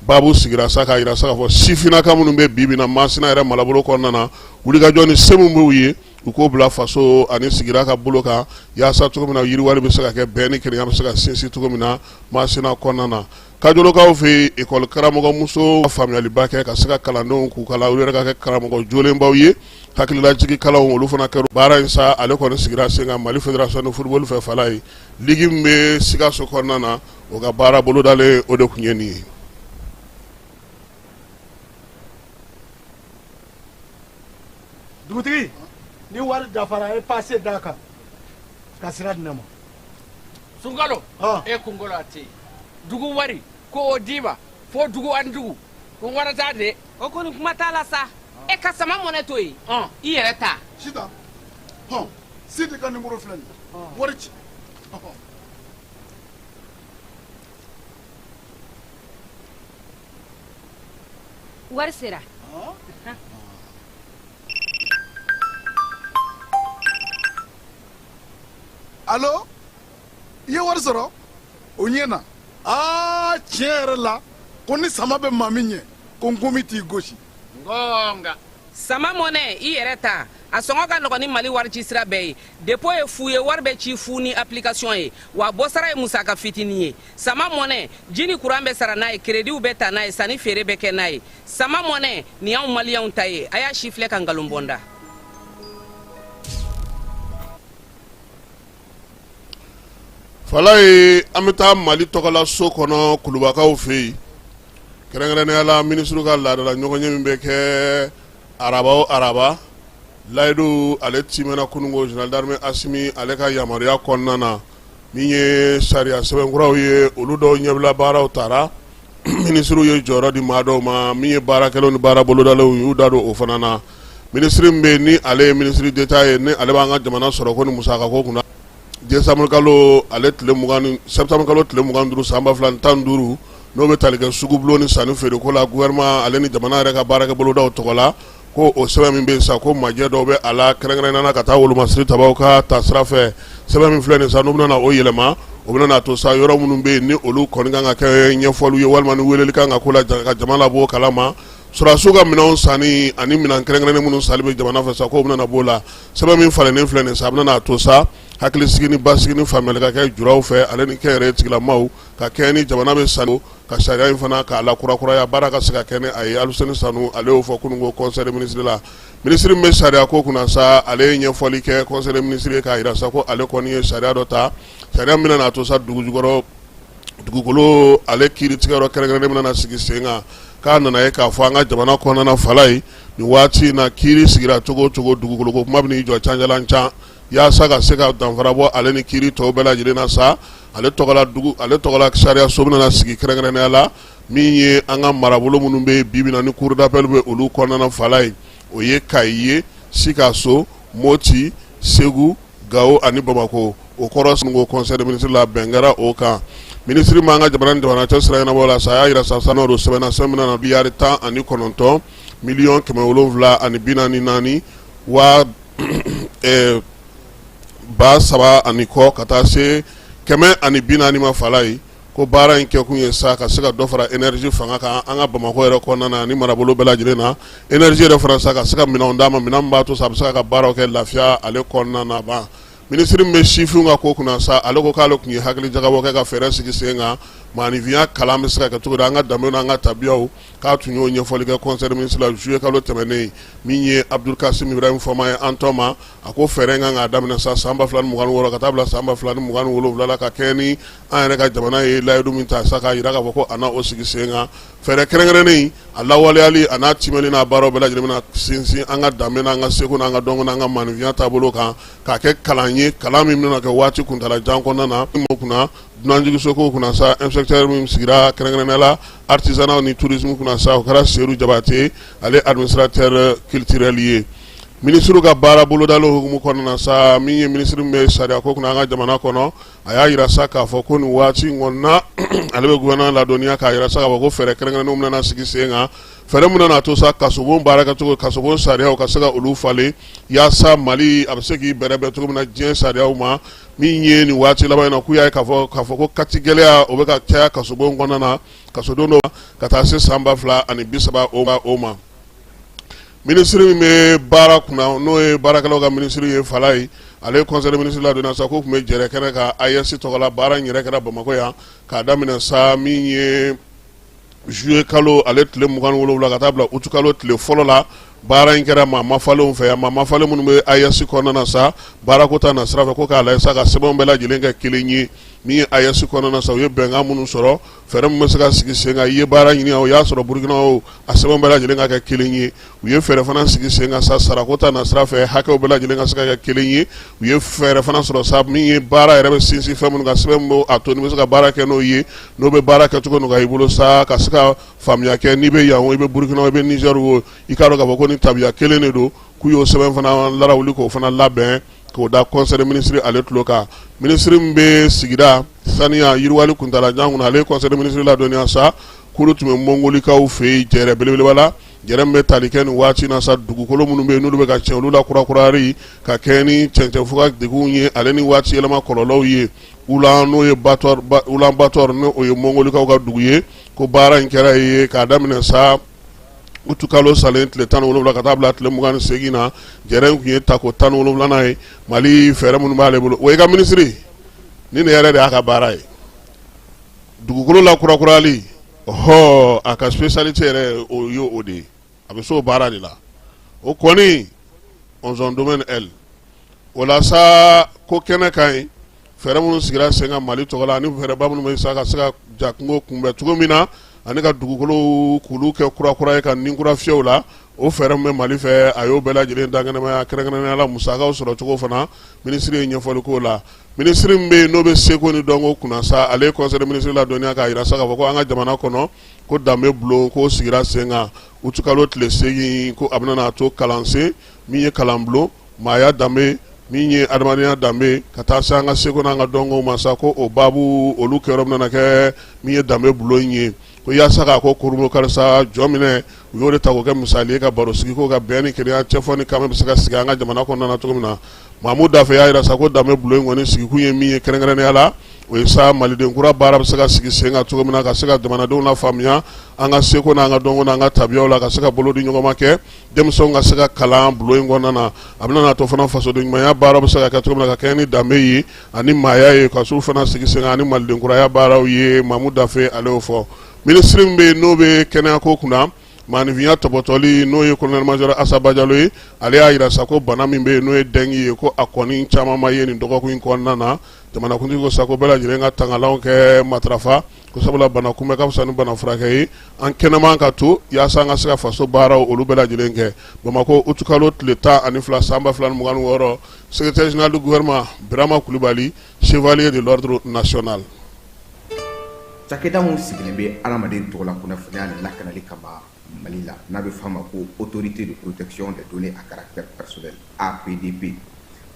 baabu sigira sa k'a jira sa k'a fɔ sifinnaka minnu bɛ bi bi na Masina yɛrɛ marabolo kɔnɔna na, wulikajɔ ni se min b'u ye, u k'o bila faso ani sigida ka bolo kan yaasa cogo min na yiriwali bɛ se ka kɛ, bɛn ni kelenya bɛ se ka sinsin cogo min na Masina kɔnɔna na. Kajolokaw fɛ yen, ekɔli karamɔgɔmuso faamuyaliba kɛ ka se ka kalandenw k'u kalan, u yɛrɛ ka kɛ karamɔgɔ jolenbaw ye. Hakililajigi kalanw olu fana kɛra baara in sa, ale kɔni sigira sen kan Mali fédération de football fɛ Falaye ligue min bɛ Sikaso kɔnɔna na, o ka baara bolodalen o de tun ye nin ye.
Dugutigi, ni wari dafara, e pase d'a kan ka sira di ne ma.
Sunkalo, e kunkolo a tɛ yen. Dugu wari ko o d'i ma fo dugu ani dugu ko wari t'a de.
O kɔni kuma t'a la sa. E ka sama mɔnɛ to yen, i yɛrɛ ta.
Sitan, hɔn, Sidi ka nimoro filɛ nin ye, wari ci.
Wari sera.
Alo, i ye wari sɔrɔ? O ɲɛna. Aa, tiɲɛ yɛrɛ la, ko ni sama bɛ maa min ɲɛ, ko nkomi t'i gosi.
Nka
sama mɔnɛ, i yɛrɛ ta, a sɔngɔ ka nɔgɔn ni Mali wari ci sira bɛɛ ye. Dépôt ye fu ye, wari bɛ ci fu ni application ye, wa bɔsara ye musaka fitinin ye. Sama mɔnɛ, ji ni kuran bɛ sara n'a ye, créditw bɛ ta n'a ye, sanni feere bɛ kɛ n'a ye. Sama mɔnɛ nin y'anw maliyɛnw ta ye. A y'a si filɛ ka nkalon bɔ n da.
Falaye, an bɛ taa Mali tɔgɔla so kɔnɔ Kulubakaw fɛ yen, kɛrɛnkɛrɛnnenya la minisiriw ka laadala ɲɔgɔnye min bɛ kɛ araba o araba. Layidu ale timɛna kununko général d'armée Asimi ale ka yamaruya kɔnɔna na, min ye sariya sɛbɛnkuraw ye, olu dɔw ɲɛbila baaraw tara. Minisiriw ye jɔyɔrɔ di maa dɔw ma, min ye baarakɛlaw ni baara bolodalenw y'u da don o fana na. Minisiri min bɛ yen ni ale ye ministre d'État ye, ni ale b'an ka jamana sɔrɔko ni musakako kunna, décembre kalo ale tile 20, septembre kalo tile 25 san 2015, n'o bɛ tali kɛ sugubulon ni sanni feereko la gouvernement ale ni jamana yɛrɛ ka baarakɛ bolodaw tɔgɔ la, ko o sɛbɛn min bɛ yen sa, ko majɛ dɔw bɛ a la, kɛrɛnkɛrɛnnenya la ka taa wolomasiri tabaw ka ta sira fɛ. Sɛbɛn min filɛ nin sa, n'u bɛna o yɛlɛma, o bɛna to sa yɔrɔ minnu bɛ yen ni olu kɔni kan ka kɛ ɲɛfɔliw ye walima ni weleli kan ka ko la ka jama labɔ kalama, sɔrɔdasiw ka minɛnw sanni ani minɛn kɛrɛnkɛrɛnnen minnu sanni bɛ jamana fɛ sa, k'o bɛna b'o la. Sɛbɛn min falennen filɛ nin sa, a bɛna to sa hakilisigi ni basigi ni faamuyali ka kɛ juraw fɛ ale ni kɛnyɛrɛye tigilamaw ka kɛɲɛ ni jamana bɛ san ka sariya in fana k'a lakurakuraya, baara ka se ka kɛ ni a ye. Aluseni Sanu ale y'o fɔ kunun ko conseil des ministres la. Minisiri min bɛ sariya ko kunna sa, ale ye ɲɛfɔli kɛ conseil des ministres ye k'a jira sa ko ale kɔni ye sariya dɔ ta, sariya min bɛna to sa dugu jukɔrɔ dugukolo ale kiiritigɛyɔrɔ kɛrɛnkɛrɛnnen bɛna sigi sen kan. K'a nana ye k'a fɔ an ka jamana kɔnɔna Falaye, nin waati in na kiiri sigira cogo o cogo, dugukolo ko kuma bɛ n'i jɔ canjalan can. Yaasa ka se ka danfara bɔ ale ni kiiri tɔw bɛɛ lajɛlen na sa, ale tɔgɔla dugu, ale tɔgɔla sariyaso bɛna sigi kɛrɛnkɛrɛnnenya la, min ye an ka marabolo minnu bɛ bi bi na ni cour d'appel bɛ olu kɔnɔna Falaye, o ye Kayi ye, Sikaso, Moti, Segu, Gawo ani Bamakɔ. O kɔrɔ ko conseil des ministres la, bɛn kɛra o kan. Minisiri m'an ka jamana ni jamana cɛ sira ɲɛnabɔ la sa, a y'a jira sa n'o don sɛbɛnna sɛbɛn min na miliyari 19 miliyɔn 744 waa 3000 ani kɔ ka taa se 140 ma Falaye. Ko baara in kɛkun ye sa ka se ka dɔ fara énergie fanga kan an ka Bamakɔ yɛrɛ kɔnɔna na ani marabolo bɛɛ lajɛlen na. Énergie yɛrɛ fana sa ka se ka minɛnw d'a ma, minɛn min b'a to sa a bɛ se ka baaraw kɛ lafiya ale kɔnɔna na ban. Minisiri min bɛ sifinw ka ko kunna sa, ale ko k'ale tun ye hakili jagabɔ kɛ ka fɛɛrɛ sigi sen kan, maaninfinya kalan bɛ se ka kɛ cogo di an ka danbe n'an ka tabiyaw. K'a tun y'o ɲɛfɔli kɛ conseil des ministres la juillet kalo tɛmɛnen. Min ye Abdul Kasim Ibrahim Fama ye an tɔ ma, a ko fɛɛrɛ in kan k'a daminɛ sa san 2026 ka taa bila san 2027 la, ka kɛɲɛ ni an yɛrɛ ka jamana ye layidu min ta sa, k'a jira k'a fɔ ko a na o sigi sen kan. Fɛɛrɛ kɛrɛnkɛrɛnnen a lawaleyali a n'a timɛli n'a baaraw bɛɛ lajɛlen bɛna sinsin an ka danbe n'an ka seko n'an ka dɔnko n'an ka maaninfinya taabolo kan, k'a kɛ kalan ye, kalan min bɛna kɛ waati kuntaala jan kɔnɔna na. Kunna dunanjiginso kunna sa, inspecteur min sigira kɛrɛnkɛrɛnnenya la artisanat ni tourisme kunna sa, o kɛra Seyidu Jabate, ale administrateur culturel ye. Minisiriw ka baara bolodalen hukumu kɔnɔna na sa, min ye minisiri min bɛ sariya ko kunna an ka jamana kɔnɔ, a y'a jira sa k'a fɔ ko nin waati in kɔnɔna ale bɛ gouvernement ladɔnniya k'a jira sa k'a fɔ ko fɛɛrɛ kɛrɛnkɛrɛnnenw bɛna sigi sen kan, fɛɛrɛ min bɛna to sa kasobon baarakɛcogo, kasobon sariyaw ka se ka olu falen yaasa Mali a bɛ se k'i bɛrɛbɛn cogo min na diɲɛ sariyaw ma. Min ye nin waati laban in na, k'u y'a ye k'a fɔ ko kati gɛlɛya o bɛ ka caya kasobon kɔnɔna na, kasoden dɔw ka taa se san 2030 o ma. Minisiri min bɛ baara kunna, n'o ye baarakɛlaw ka minisiri ye, Falaye, ale ye conseil des ministres ladɔnniya sa k'u tun bɛ jɛrɛ kɛnɛ kan AES tɔgɔ la. Baara in yɛrɛ kɛra Bamakɔ yan k'a daminɛ sa min ye juillet kalo ale tile 27 ka taa bila août kalo tile fɔlɔ la. Baara in kɛra maa mafalenw fɛ yan, maa mafalen minnu bɛ AES kɔnɔna na sa baarako ta na sira fɛ, ko k'a lajɛ sa ka sɛbɛnw bɛɛ lajɛlen kɛ kelen ye. Min ye AES kɔnɔna na sa, u ye bɛnkan minnu sɔrɔ, fɛɛrɛ min bɛ se ka sigi sen kan, i ye baara ɲini o y'a sɔrɔ Burukina o, a sɛbɛn bɛɛ lajɛlen ka kɛ kelen ye. U ye fɛɛrɛ fana sigi sen kan sa sarako ta na sira fɛ, hakɛw bɛɛ lajɛlen ka se ka kɛ kelen ye. U ye fɛɛrɛ fana sɔrɔ sa min ye baara yɛrɛ bɛ sinsin fɛn minnu kan, sɛbɛn min b'a to n'i bɛ se ka baara kɛ n'o ye, n'o bɛ baara kɛcogo nɔgɔya i bolo sa, ka se ka faamuya kɛ n'i bɛ yan o, i bɛ Burukina o, i bɛ Nizɛri o, i k'a dɔn k'a fɔ ko ni tabiya kelen de don. K'u y'o sɛbɛn fana larawuli k'o fana labɛn k'o da conseil des ministres ale tulo kan. Minisiri min bɛ sigida saniya yiriwali kuntaalajan kunna, ale ye conseil des ministres ladɔnniya sa k'olu tun bɛ mongolikaw fɛ yen jɛrɛ belebeleba la, jɛrɛ min bɛ tali kɛ nin waati na sa dugukolo minnu bɛ yen n'olu bɛ ka tiɲɛ, olu lakurakurayali ka kɛ ni cɛncɛnfuga degunw ye, ale ni waati yɛlɛma kɔlɔlɔw ye. Ulan, n'o ye Ulan-Bator, n'o ye mongolikaw ka dugu ye, ko baara in kɛra ye k'a daminɛ sa utu kalo salen tile 17 ka taa bila tile 28 na. Jɛrɛ in tun ye tako 17nan ye. Mali fɛɛrɛ minnu b'ale bolo, o ye ka minisiri ni nin yɛrɛ de y'a ka baara ye, dugukolo lakurakurayali, ɔhɔ, a ka spécialité yɛrɛ o ye o de ye, a bɛ se o baara de la, o kɔni on domaine elle. O la sa, ko kɛnɛ ka ɲi, fɛɛrɛ minnu sigira sen kan Mali tɔgɔ la ani fɛɛrɛba minnu bɛ sa ka se ka jakungo kunbɛn cogo min na ani ka dugukolo k'olu kɛ kurakura ye ka ni kura fiyɛw la, o fɛɛrɛ min bɛ Mali fɛ, a y'o bɛɛ lajɛlen dankɛnɛmaya, kɛrɛnkɛrɛnnenya la musakaw sɔrɔ cogo fana, minisiri ye ɲɛfɔli k'o la. Minisiri min bɛ yen n'o bɛ seko ni dɔnko kunna sa, ale ye conseil des ministres ladɔnniya k'a jira sa k'a fɔ ko an ka jamana kɔnɔ, ko danbe bulon k'o sigira sen kan utukalo tile 8, ko a bɛna to kalansen min ye kalanbulon, maaya danbe, min ye adamadenya danbe, ka taa se an ka seko n'an ka dɔnko ma sa, ko o baabu olu kɛyɔrɔ bɛna kɛ min ye danbe bulon in ye, ko yaasa k'a ko kurun karisa jɔ minɛ, u y'o de ta k'o kɛ misali ye ka baro sigi ko ka bɛn ni kelenya cɛfɔ ni kanbɛn bɛ se ka sigi an ka jamana kɔnɔna na cogo min na. Mamu Dafe y'a jira sa ko danbe bulon in kɔni sigikun ye min ye kɛrɛnkɛrɛnnenya la, o ye sa maliden kura baara bɛ se ka sigi sen kan cogo min na, ka se ka jamanadenw lafaamuya an ka seko n'an ka dɔnko n'an ka tabiyaw la, ka se ka bolo di ɲɔgɔn ma kɛ, denmisɛnw ka se ka kalan bulon in kɔnɔna na. A bɛna to fana fasoden ɲumanya baara bɛ se ka kɛ cogo min na ka kɛɲɛ ni danbe ye ani maaya ye, ka s'u fana sigi sen kan ani maliden kuraya baaraw ye. Mamu Dafe, ale y'o fɔ. Minisiri min bɛ yen n'o bɛ kɛnɛyako kunna, maaninfinya tɔpɔtɔli, n'o ye colonel major Asa Bajalo ye, ale y'a jira sa ko bana min bɛ yen n'o ye dengue ye, ko a kɔni caman ma ye nin dɔgɔkun in kɔnɔna na. Jamanakuntigi ko sa ko bɛɛ lajɛlen ka tangalanw kɛ matarafa, ko sabula bana kunbɛn ka fisa ni bana furakɛ ye, an kɛnɛman ka to yaasa an ka se ka faso baaraw olu bɛɛ lajɛlen kɛ. Bamakɔ, utukalo tile 12 san 2026, secrétaire général du gouvernement Birama Kulibali, chevalier de l'ordre national.
Cakɛda min sigilen bɛ hadamaden tɔgɔla kunnafoniya lakanali kama Mali la, n'a bɛ f'a ma ko Autorité de protection des données à caractère personnel, APDP,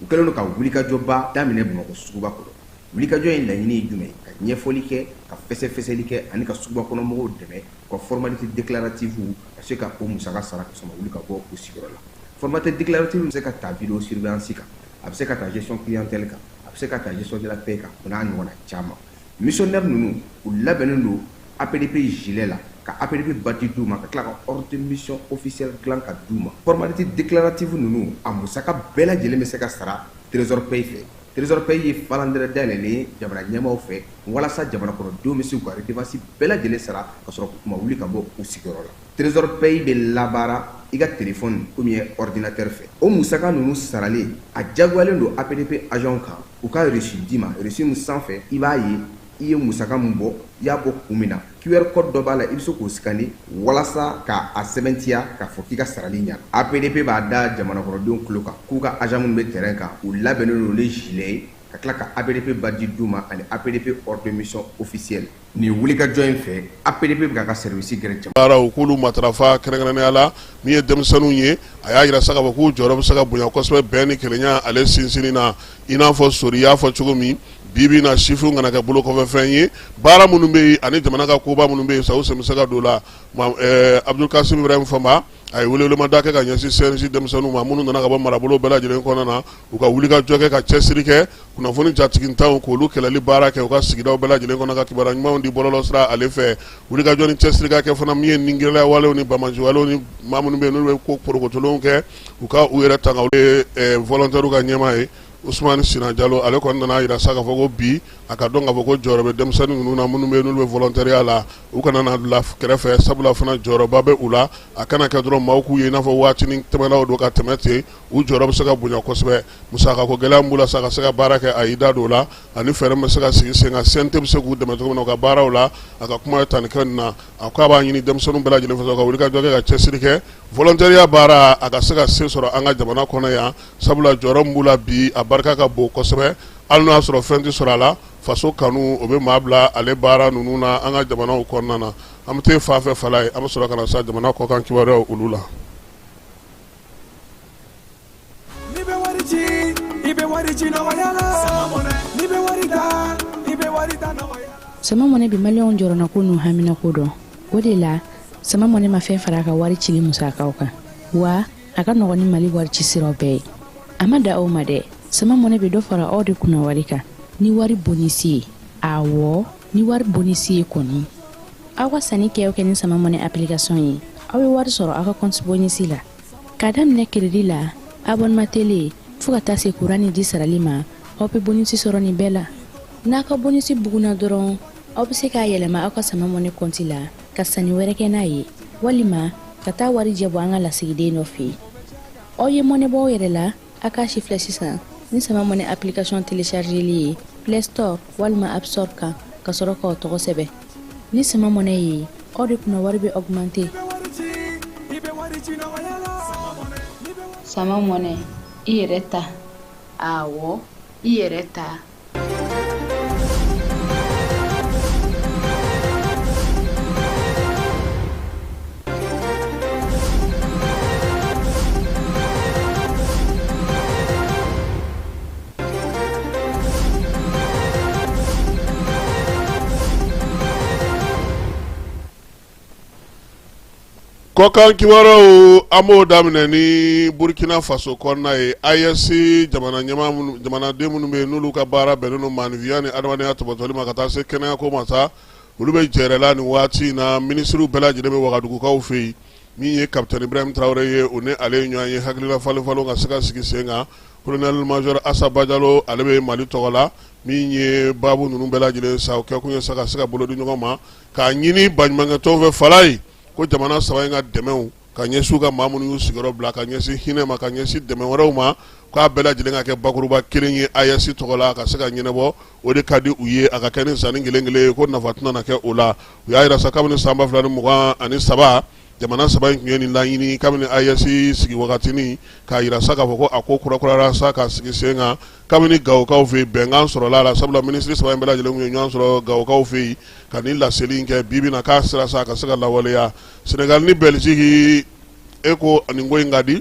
u kɛlen don ka wulikajɔba daminɛ Bamakɔ suguba kɔnɔ. Wulikajɔ in laɲini ye jumɛn ye? Ka ɲɛfɔli kɛ, ka fɛsɛfɛsɛli kɛ ani ka suguba kɔnɔ mɔgɔw dɛmɛ u ka formalité déclarative ka se ka o musaka sara ka sɔrɔ ma wuli ka bɔ u sigiyɔrɔ la. Formalité déclarative bɛ se ka ta vidéo surveillance kan, a bɛ se ka ta gestion clientèle kan, a bɛ se ka ta gestion de la paie kan, o n'a ɲɔgɔnna caman. Missionnaire ninnu, u labɛnnen don APDP gilet la, ka APDP badge d'u ma, ka tila ka ordre de mission officielle dilan ka d'u ma. Formalité déclarative ninnu, a musaka bɛɛ lajɛlen bɛ se ka sara Trésor Pay fɛ. Trésor Pay ye falandɛrɛ dayɛlɛlen ye jamana ɲɛmaaw fɛ walasa jamana kɔnɔdenw bɛ se k'u ka redevance bɛɛ lajɛlen sara ka sɔrɔ u ma wuli ka bɔ u sigiyɔrɔ la. Trésor Pay bɛ labaara i ka téléphone ou bien ordinateur fɛ. O musaka ninnu saralen, a diyagoyalen don APDP agent kan u ka reçu d'i ma, reçu min sanfɛ i b'a ye i ye musaka min bɔ, i y'a bɔ kun min na. QR code dɔ b'a la, i bɛ se k'o scanner walasa k'a sɛbɛntiya k'a fɔ k'i ka sarali ɲɛna. APDP b'a da jamana kɔnɔdenw tulo kan k'u ka agent minnu bɛ terrain kan, u labɛnnen don ni gilet ye. ka tila ka APDP badge d'u ma ani APDP ordre de mission officiel. Nin wulikajɔ in fɛ, APDP bɛ k'a ka service gɛrɛ jama.
Baaraw k'olu matarafa kɛrɛnkɛrɛnnenya la min ye denmisɛnninw ye, a y'a jira sa k'a fɔ k'u jɔyɔrɔ bɛ se ka bonya kosɛbɛ bɛn ni kelenya ale sinsinni na. I n'a fɔ Sori y'a fɔ cogo min, bi bi in na sifinw kana kɛ bolokɔfɛfɛn ye, baara minnu bɛ yen ani jamana ka koba minnu bɛ yen sa, u sen bɛ se ka don o la. Abdul Kasim Ibrahim Famba, a ye welewelemada kɛ ka ɲɛsin CNJ denmisɛnninw ma minnu nana ka bɔ marabolo bɛɛ lajɛlen kɔnɔna na, u ka wulikajɔ kɛ ka cɛsiri kɛ kunnafoni jatigintanw k'olu kɛlɛli baara kɛ u ka sigidaw bɛɛ lajɛlen kɔnɔ, ka kibaruya ɲumanw di bɔlɔlɔsira ale fɛ. Wulikajɔ ni cɛsiri ka kɛ fana min ye nigɛlɛya walew ni banbaanci walew ni maa minnu bɛ yen n'olu bɛ ko porokotolenw kɛ, u ka u yɛrɛ tanga. Olu ye volontaires ka ɲɛmaa ye, Usumani Sina Jalo, ale kɔni nana jira sa k'a fɔ ko bi a ka dɔn k'a fɔ ko jɔyɔrɔ bɛ denmisɛnnin ninnu na minnu bɛ n'olu bɛ volontariat la, u kana na bila kɛrɛfɛ, sabula fana jɔyɔrɔba bɛ u la. A kana kɛ dɔrɔn maaw k'u ye i n'a fɔ waatinin tɛmɛlaw don ka tɛmɛ ten, u jɔyɔrɔ bɛ se ka bonya kosɛbɛ. Musakako gɛlɛya min b'u la sa ka se ka baara kɛ, a y'i da don o la, ani fɛɛrɛ min bɛ se ka sigi sen kan, CNT bɛ se k'u dɛmɛ cogo min na u ka baaraw la. A ka kuma ye tali kɛ nin na, a ko a b'a ɲini denmisɛnninw bɛɛ lajɛlen fɛ ka wulikajɔ kɛ ka cɛsiri kɛ volontariat baara a ka se ka se sɔrɔ an ka jamana kɔnɔ yan, sabula jɔyɔrɔ min b'u la bi a barika ka bon kosɛbɛ. Hali n'o y'a sɔrɔ fɛn tɛ sɔrɔ a la, faso kanu o bɛ maa bila ale baara ninnu na an ka jamanaw kɔnɔna na. An bɛ taa fan fɛ fala ye, an bɛ sɔrɔ ka na sa jamana kɔkan kibaruyaw olu la.
N'i bɛ wari ci, i bɛ wari ci nɔgɔya la. N'i bɛ wari ta, i bɛ wari ta nɔgɔya la.
Sama Mɔnɛ bɛ maliyɛnw jɔrɔnako n'u haminako dɔn. O de la, Sama Mɔnɛ ma fɛn fara a ka wari cili musakaw kan, wa a ka nɔgɔn ni Mali wari ci siraw bɛɛ ye. A ma dan o ma dɛ, Sama Mɔnɛ bɛ dɔ fara aw de kunna wari kan ni wari bonisi ye. Awɔ, ni wari bonisi ye kɔni. Aw ka sanni kɛ o kɛ ni Sama Mɔnɛ application ye, aw bɛ wari sɔrɔ aw ka compte bonisi la. K'a daminɛ crédit la, abonnement télé, fo ka taa se courant ni ji sarali ma, aw bɛ bonisi sɔrɔ nin bɛɛ la. N'a ka bonisi bugunna dɔrɔn, aw bɛ se k'a yɛlɛma aw ka Sama Mɔnɛ compte la ka sanni wɛrɛ kɛ n'a ye, walima ka taa warijɛ bɔ an ka lasigiden dɔ fɛ yen. Aw ye mɔnɛ bɔ aw yɛrɛ la, a k'a si filɛ sisan ni Sama Mɔnɛ application téléchargeli ye Play Store walima App Store kan, ka sɔrɔ k'aw tɔgɔ sɛbɛn. Ni Sama Mɔnɛ ye, aw de kunna wari bɛ augmenter.
Sama Mɔnɛ, i yɛrɛ ta. Awɔ, i yɛrɛ ta.
Kɔkan kibaruyaw, an b'o daminɛ ni Burkina Faso kɔnɔna ye. AES jamana ɲɛmaa, jamanaden minnu bɛ yen n'olu ka baara bɛnnen don maaninfinya ni adamadenya tɔpɔtɔli ma ka taa se kɛnɛyako ma sa, olu bɛ jɛrɛ la nin waati in na. Minisiriw bɛɛ lajɛlen bɛ Wagadugukaw fɛ yen. Min ye Capitaine Ibrahim Traoré ye, o ni ale ye ɲɔgɔn ye, hakilina falen falen ka se ka sigi sen kan. Colonel Major Assa Badialo, ale bɛ Mali tɔgɔ la. Min ye baabu ninnu bɛɛ lajɛlen sa, o kɛkun ye sa ka se ka bolo di ɲɔgɔn ma k'a ɲini baɲumankɛtɔnw fɛ fala ye ko jamana saba in ka dɛmɛw ka ɲɛsin u ka maa minnu y'u sigiyɔrɔ bila, ka ɲɛsin hinɛ ma, ka ɲɛsin dɛmɛ wɛrɛw ma, k'a bɛɛ lajɛlen ka kɛ bakuruba kelen ye AES tɔgɔ la ka se ka ɲɛnabɔ. O de ka di u ye, a ka kɛ ni sanni kelen kelen ye, ko nafa tɛna na kɛ o la. U y'a jira sa kabini san 2023, jamana saba in tun ye nin laɲini kabini AES sigi wagatinin, k'a jira sa k'a fɔ ko a ko kurakurayara sa ka sigi sen kan kabini Gawokaw fɛ yen. Bɛnkan sɔrɔla a la, sabula minisiri saba in bɛɛ lajɛlen tun ye ɲɔgɔn sɔrɔ Gawokaw fɛ yen ka nin laseli in kɛ. Bi bi na k'a sera sa ka se ka lawaleya. Senegal ni Belgique, e ko nin ko in ka di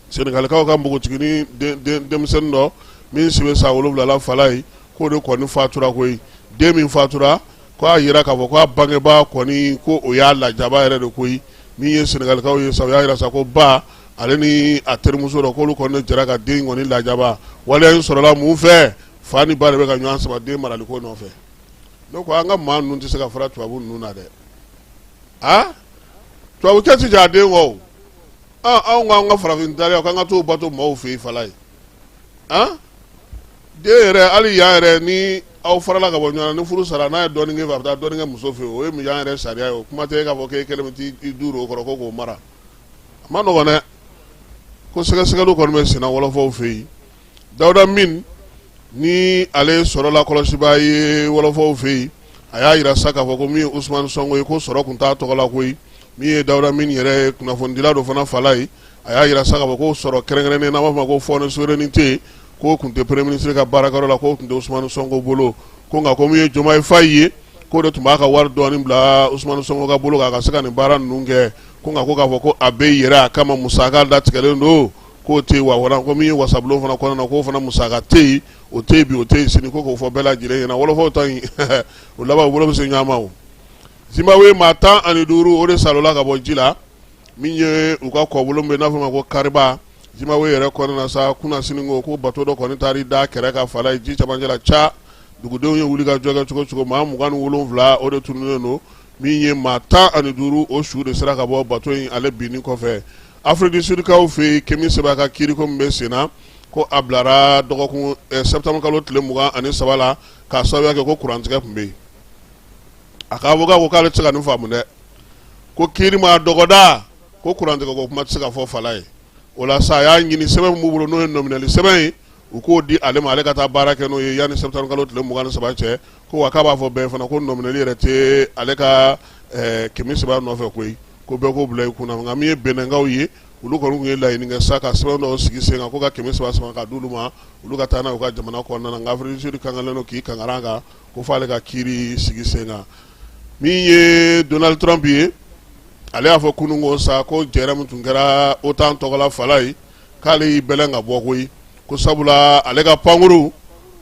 Senegalikaw ka npogotiginin denmisɛnnin dɔ min si bɛ san 7 la fala ye, k'o de kɔni fatura koyi. Den min fatura, ko a jira k'a fɔ ko a bangebaa kɔni ko o y'a lajaba yɛrɛ de koyi. Min ye Senegalikaw ye sa, o y'a jira sa ko ba ale ni a terimuso dɔ, k'olu kɔni jɛra ka den kɔni lajaba. Waleya in sɔrɔla mun fɛ? Fa ni ba de bɛ ka ɲɔgɔn sama den maraliko nɔfɛ. Ne ko an ka maa ninnu tɛ se ka fara tubabu ninnu na dɛ. A tubabukɛ tɛ jɛ a den kɔ o. Anw ko an ka farafin tariya k'an ka t'o bato maaw fɛ yen fala ye. Den yɛrɛ, hali yan yɛrɛ, ni aw farala ka bɔ ɲɔgɔn na, ni furu sara, n'a ye dɔɔnin kɛ, a bɛ taa dɔɔnin kɛ muso fɛ yen. O ye yan yɛrɛ sariya ye. O kuma tɛ e k'a fɔ k'e kɛlen bɛ t'i du o kɔrɔ ko k'o mara, a ma nɔgɔn dɛ. Ko sɛgɛsɛgɛliw kɔni bɛ senna wɔlɔfɔw fɛ yen. Dawuda Min ni ale ye sɔrɔ lakɔlɔsibaa ye wɔlɔfɔw fɛ yen, a y'a jira sa k'a fɔ ko min ye Usumani Sɔnko ye, ko sɔrɔ tun t'a tɔgɔ la koyi. Min ye Dawuda Min yɛrɛ ye, kunnafonidila dɔ fana fala ye, a y'a jira sa k'a fɔ ko sɔrɔ kɛrɛnkɛrɛnnen n'an b'a fɔ ma ko fonds de souveraineté, K'o tun tɛ premier ministre ka baarakɛyɔrɔ la, k'o tun tɛ Usumani Sɔnko bolo. Ko nka ko min ye Jomayi Fayi ye, k'o de tun b'a ka wari dɔɔni bila Usumani Sɔnko ka bolo kan a ka se ka nin baara ninnu kɛ. Ko nka ko k'a fɔ ko a bɛ yɛrɛ a kama musaka datigɛlen don, k'o tɛ yen. Wa wala ko min ye wasabulon fana kɔnɔna na, k'o fana musaka tɛ yen, o tɛ yen bi, o tɛ yen sini. Ko k'o fɔ bɛɛ lajɛlen ɲɛna, wɔlɔfɔw ta in o laban u bolo bɛ se ɲɔgɔn ma. O Zimbabwe, maa 15, o de salola ka bɔ ji la. Min ye u ka kɔbolo bɛ n'a fɔ ma ko Kariba, Zimbabwe yɛrɛ kɔnɔna na sa, kunasini ko bato dɔ kɔni taara da kɛrɛ kan fala ye ji camancɛ la ca. Dugudenw ye wuli ka jɔ kɛ cogo cogo, maa 27, o de tununnen don. Min ye maa 15, o su de sera ka bɔ bato in ale binni kɔfɛ. Afrique du Sud kaw fɛ yen, Kemi Seba ka kiiriko min bɛ sen na, ko a bilara dɔgɔkun septembre kalo tile 23 la, k'a sababuya kɛ ko kurantigɛ tun bɛ yen. A ka avocat ko k'ale tɛ se ka nin faamu dɛ, ko kiiri ma dɔgɔda, ko kurantigɛ ko kuma tɛ se ka fɔ fala ye. O la sa, a y'a ɲini sɛbɛn min b'u bolo, n'o ye nɔminɛli sɛbɛn ye, u k'o di ale ma, ale ka taa baara kɛ n'o ye yanni septembre kalo tile 23 cɛ. Ko wa k'a b'a fɔ bɛɛ fana ko nɔminɛli yɛrɛ tɛ ale ka Kemi Seba nɔfɛ koyi, ko bɛɛ k'o bila i kunna. Nka min ye Benɛnkaw ye, olu kɔni tun ye laɲini kɛ sa ka sɛbɛn dɔw sigi sen kan ko ka Kemi Seba sama ka d'olu ma, olu ka taa n'a ye u ka jamana kɔnɔna na. Nka Afrique du Sud kankalen don k'i kankari kan ko f'ale ka kiiri sigi sen kan. Min ye Donald Trump ye, ale y'a fɔ kunun ko sa ko jɛrɛ min tun kɛra OTAN tɔgɔla fala ye, k'ale y'i bɛlɛn ka bɔ koyi, ko sabula ale ka pankuru,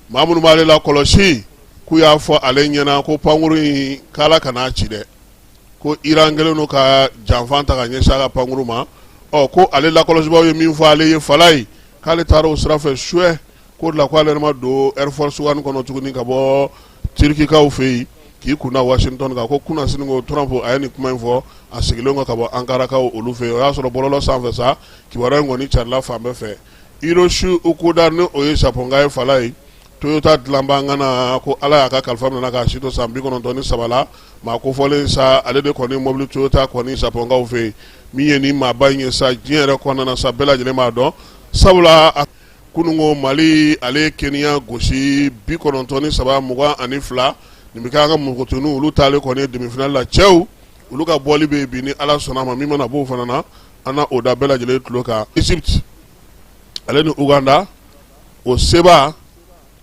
maa minnu b'ale la kɔlɔsi, k'u y'a fɔ ale ɲɛna ko pankuru in k'ala kan'a ci dɛ, ko Iran kɛlen don ka janfa ta ka ɲɛsin a ka pankuru ma. Ɔ ko ale lakɔlɔsibaaw ye min fɔ ale ye fala ye, k'ale taara o sira fɛ suɛ k'o de la ko ale yɛrɛ ma don Air Force One kɔnɔ tuguni ka bɔ Turikikaw fɛ yen k'i kun da Washington kan. Ko kunasini ko Trump a ye nin kuma in fɔ a sigilen kɔ ka bɔ Ankarakaw olu fɛ yen. O y'a sɔrɔ bɔlɔlɔ sanfɛ sa, kibaruya in kɔni carila fan bɛɛ fɛ. Hiroshi Okuda, ni o ye Japon ka ye fala ye, Toyota dilanbaa ŋana, ko Ala y'a ka kalifa minɛ k'a si to san 93 la. Maa kofɔlen sa, ale de kɔni mobili Toyota kɔni Japonkaw fɛ yen. Min ye nin maaba in ye sa, diɲɛ yɛrɛ kɔnɔna na sa, bɛɛ lajɛlen b'a dɔn, sabula kununko Mali ale ye Kenya gosi 93-22. Nin bɛ kɛ an ka npogotigininw olu taalen kɔni demi-finale la. Cɛw olu ka bɔli bɛ yen bi ni Ala sɔnna a ma. Min mana b'o fana na, an na o da bɛɛ lajɛlen tulo kan. Egypte ale ni Uganda, o seba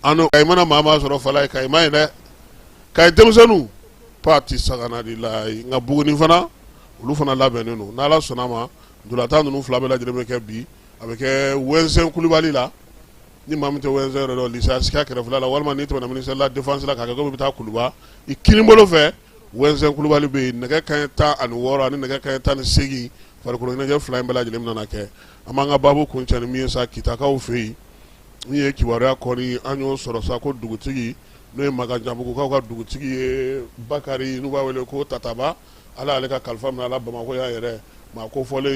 an i mana maa maa sɔrɔ fala ye Kayi ma ye dɛ, Kayi denmisɛnninw pati sagana de la. Nka Buguni fana, olu fana labɛnnen don. N'Ala sɔnna a ma, ntolatan ninnu fila bɛɛ lajɛlen bɛ kɛ bi. A bɛ kɛ Wɛnsɛn Kulubali la. Ni maa min tɛ Wɛnsɛn yɛrɛ dɔn, lycée Askia kɛrɛfɛla la, walima n'i tɛmɛna ministère de la défense la k'a kɛ komi i bɛ taa Kuluba, i kinibolo fɛ, Wɛnsɛn Kulubali bɛ yen. Nɛgɛ kanɲɛ 16 ani nɛgɛ kanɲɛ 18, farikolo ɲɛnajɛ fila in bɛɛ lajɛlen bɛna kɛ. An b'an ka baabu kuncɛ ni min ye sa, Kitakaw fɛ yen, min ye kibaruya kɔni an y'o sɔrɔ sa, ko dugutigi, n'o ye Makanjabugukaw ka dugutigi ye, Bakari, n'u b'a wele ko Tataba, Ala y'ale ka kalifa minɛ a la Bamakɔ yan yɛrɛ. Maa kofɔlen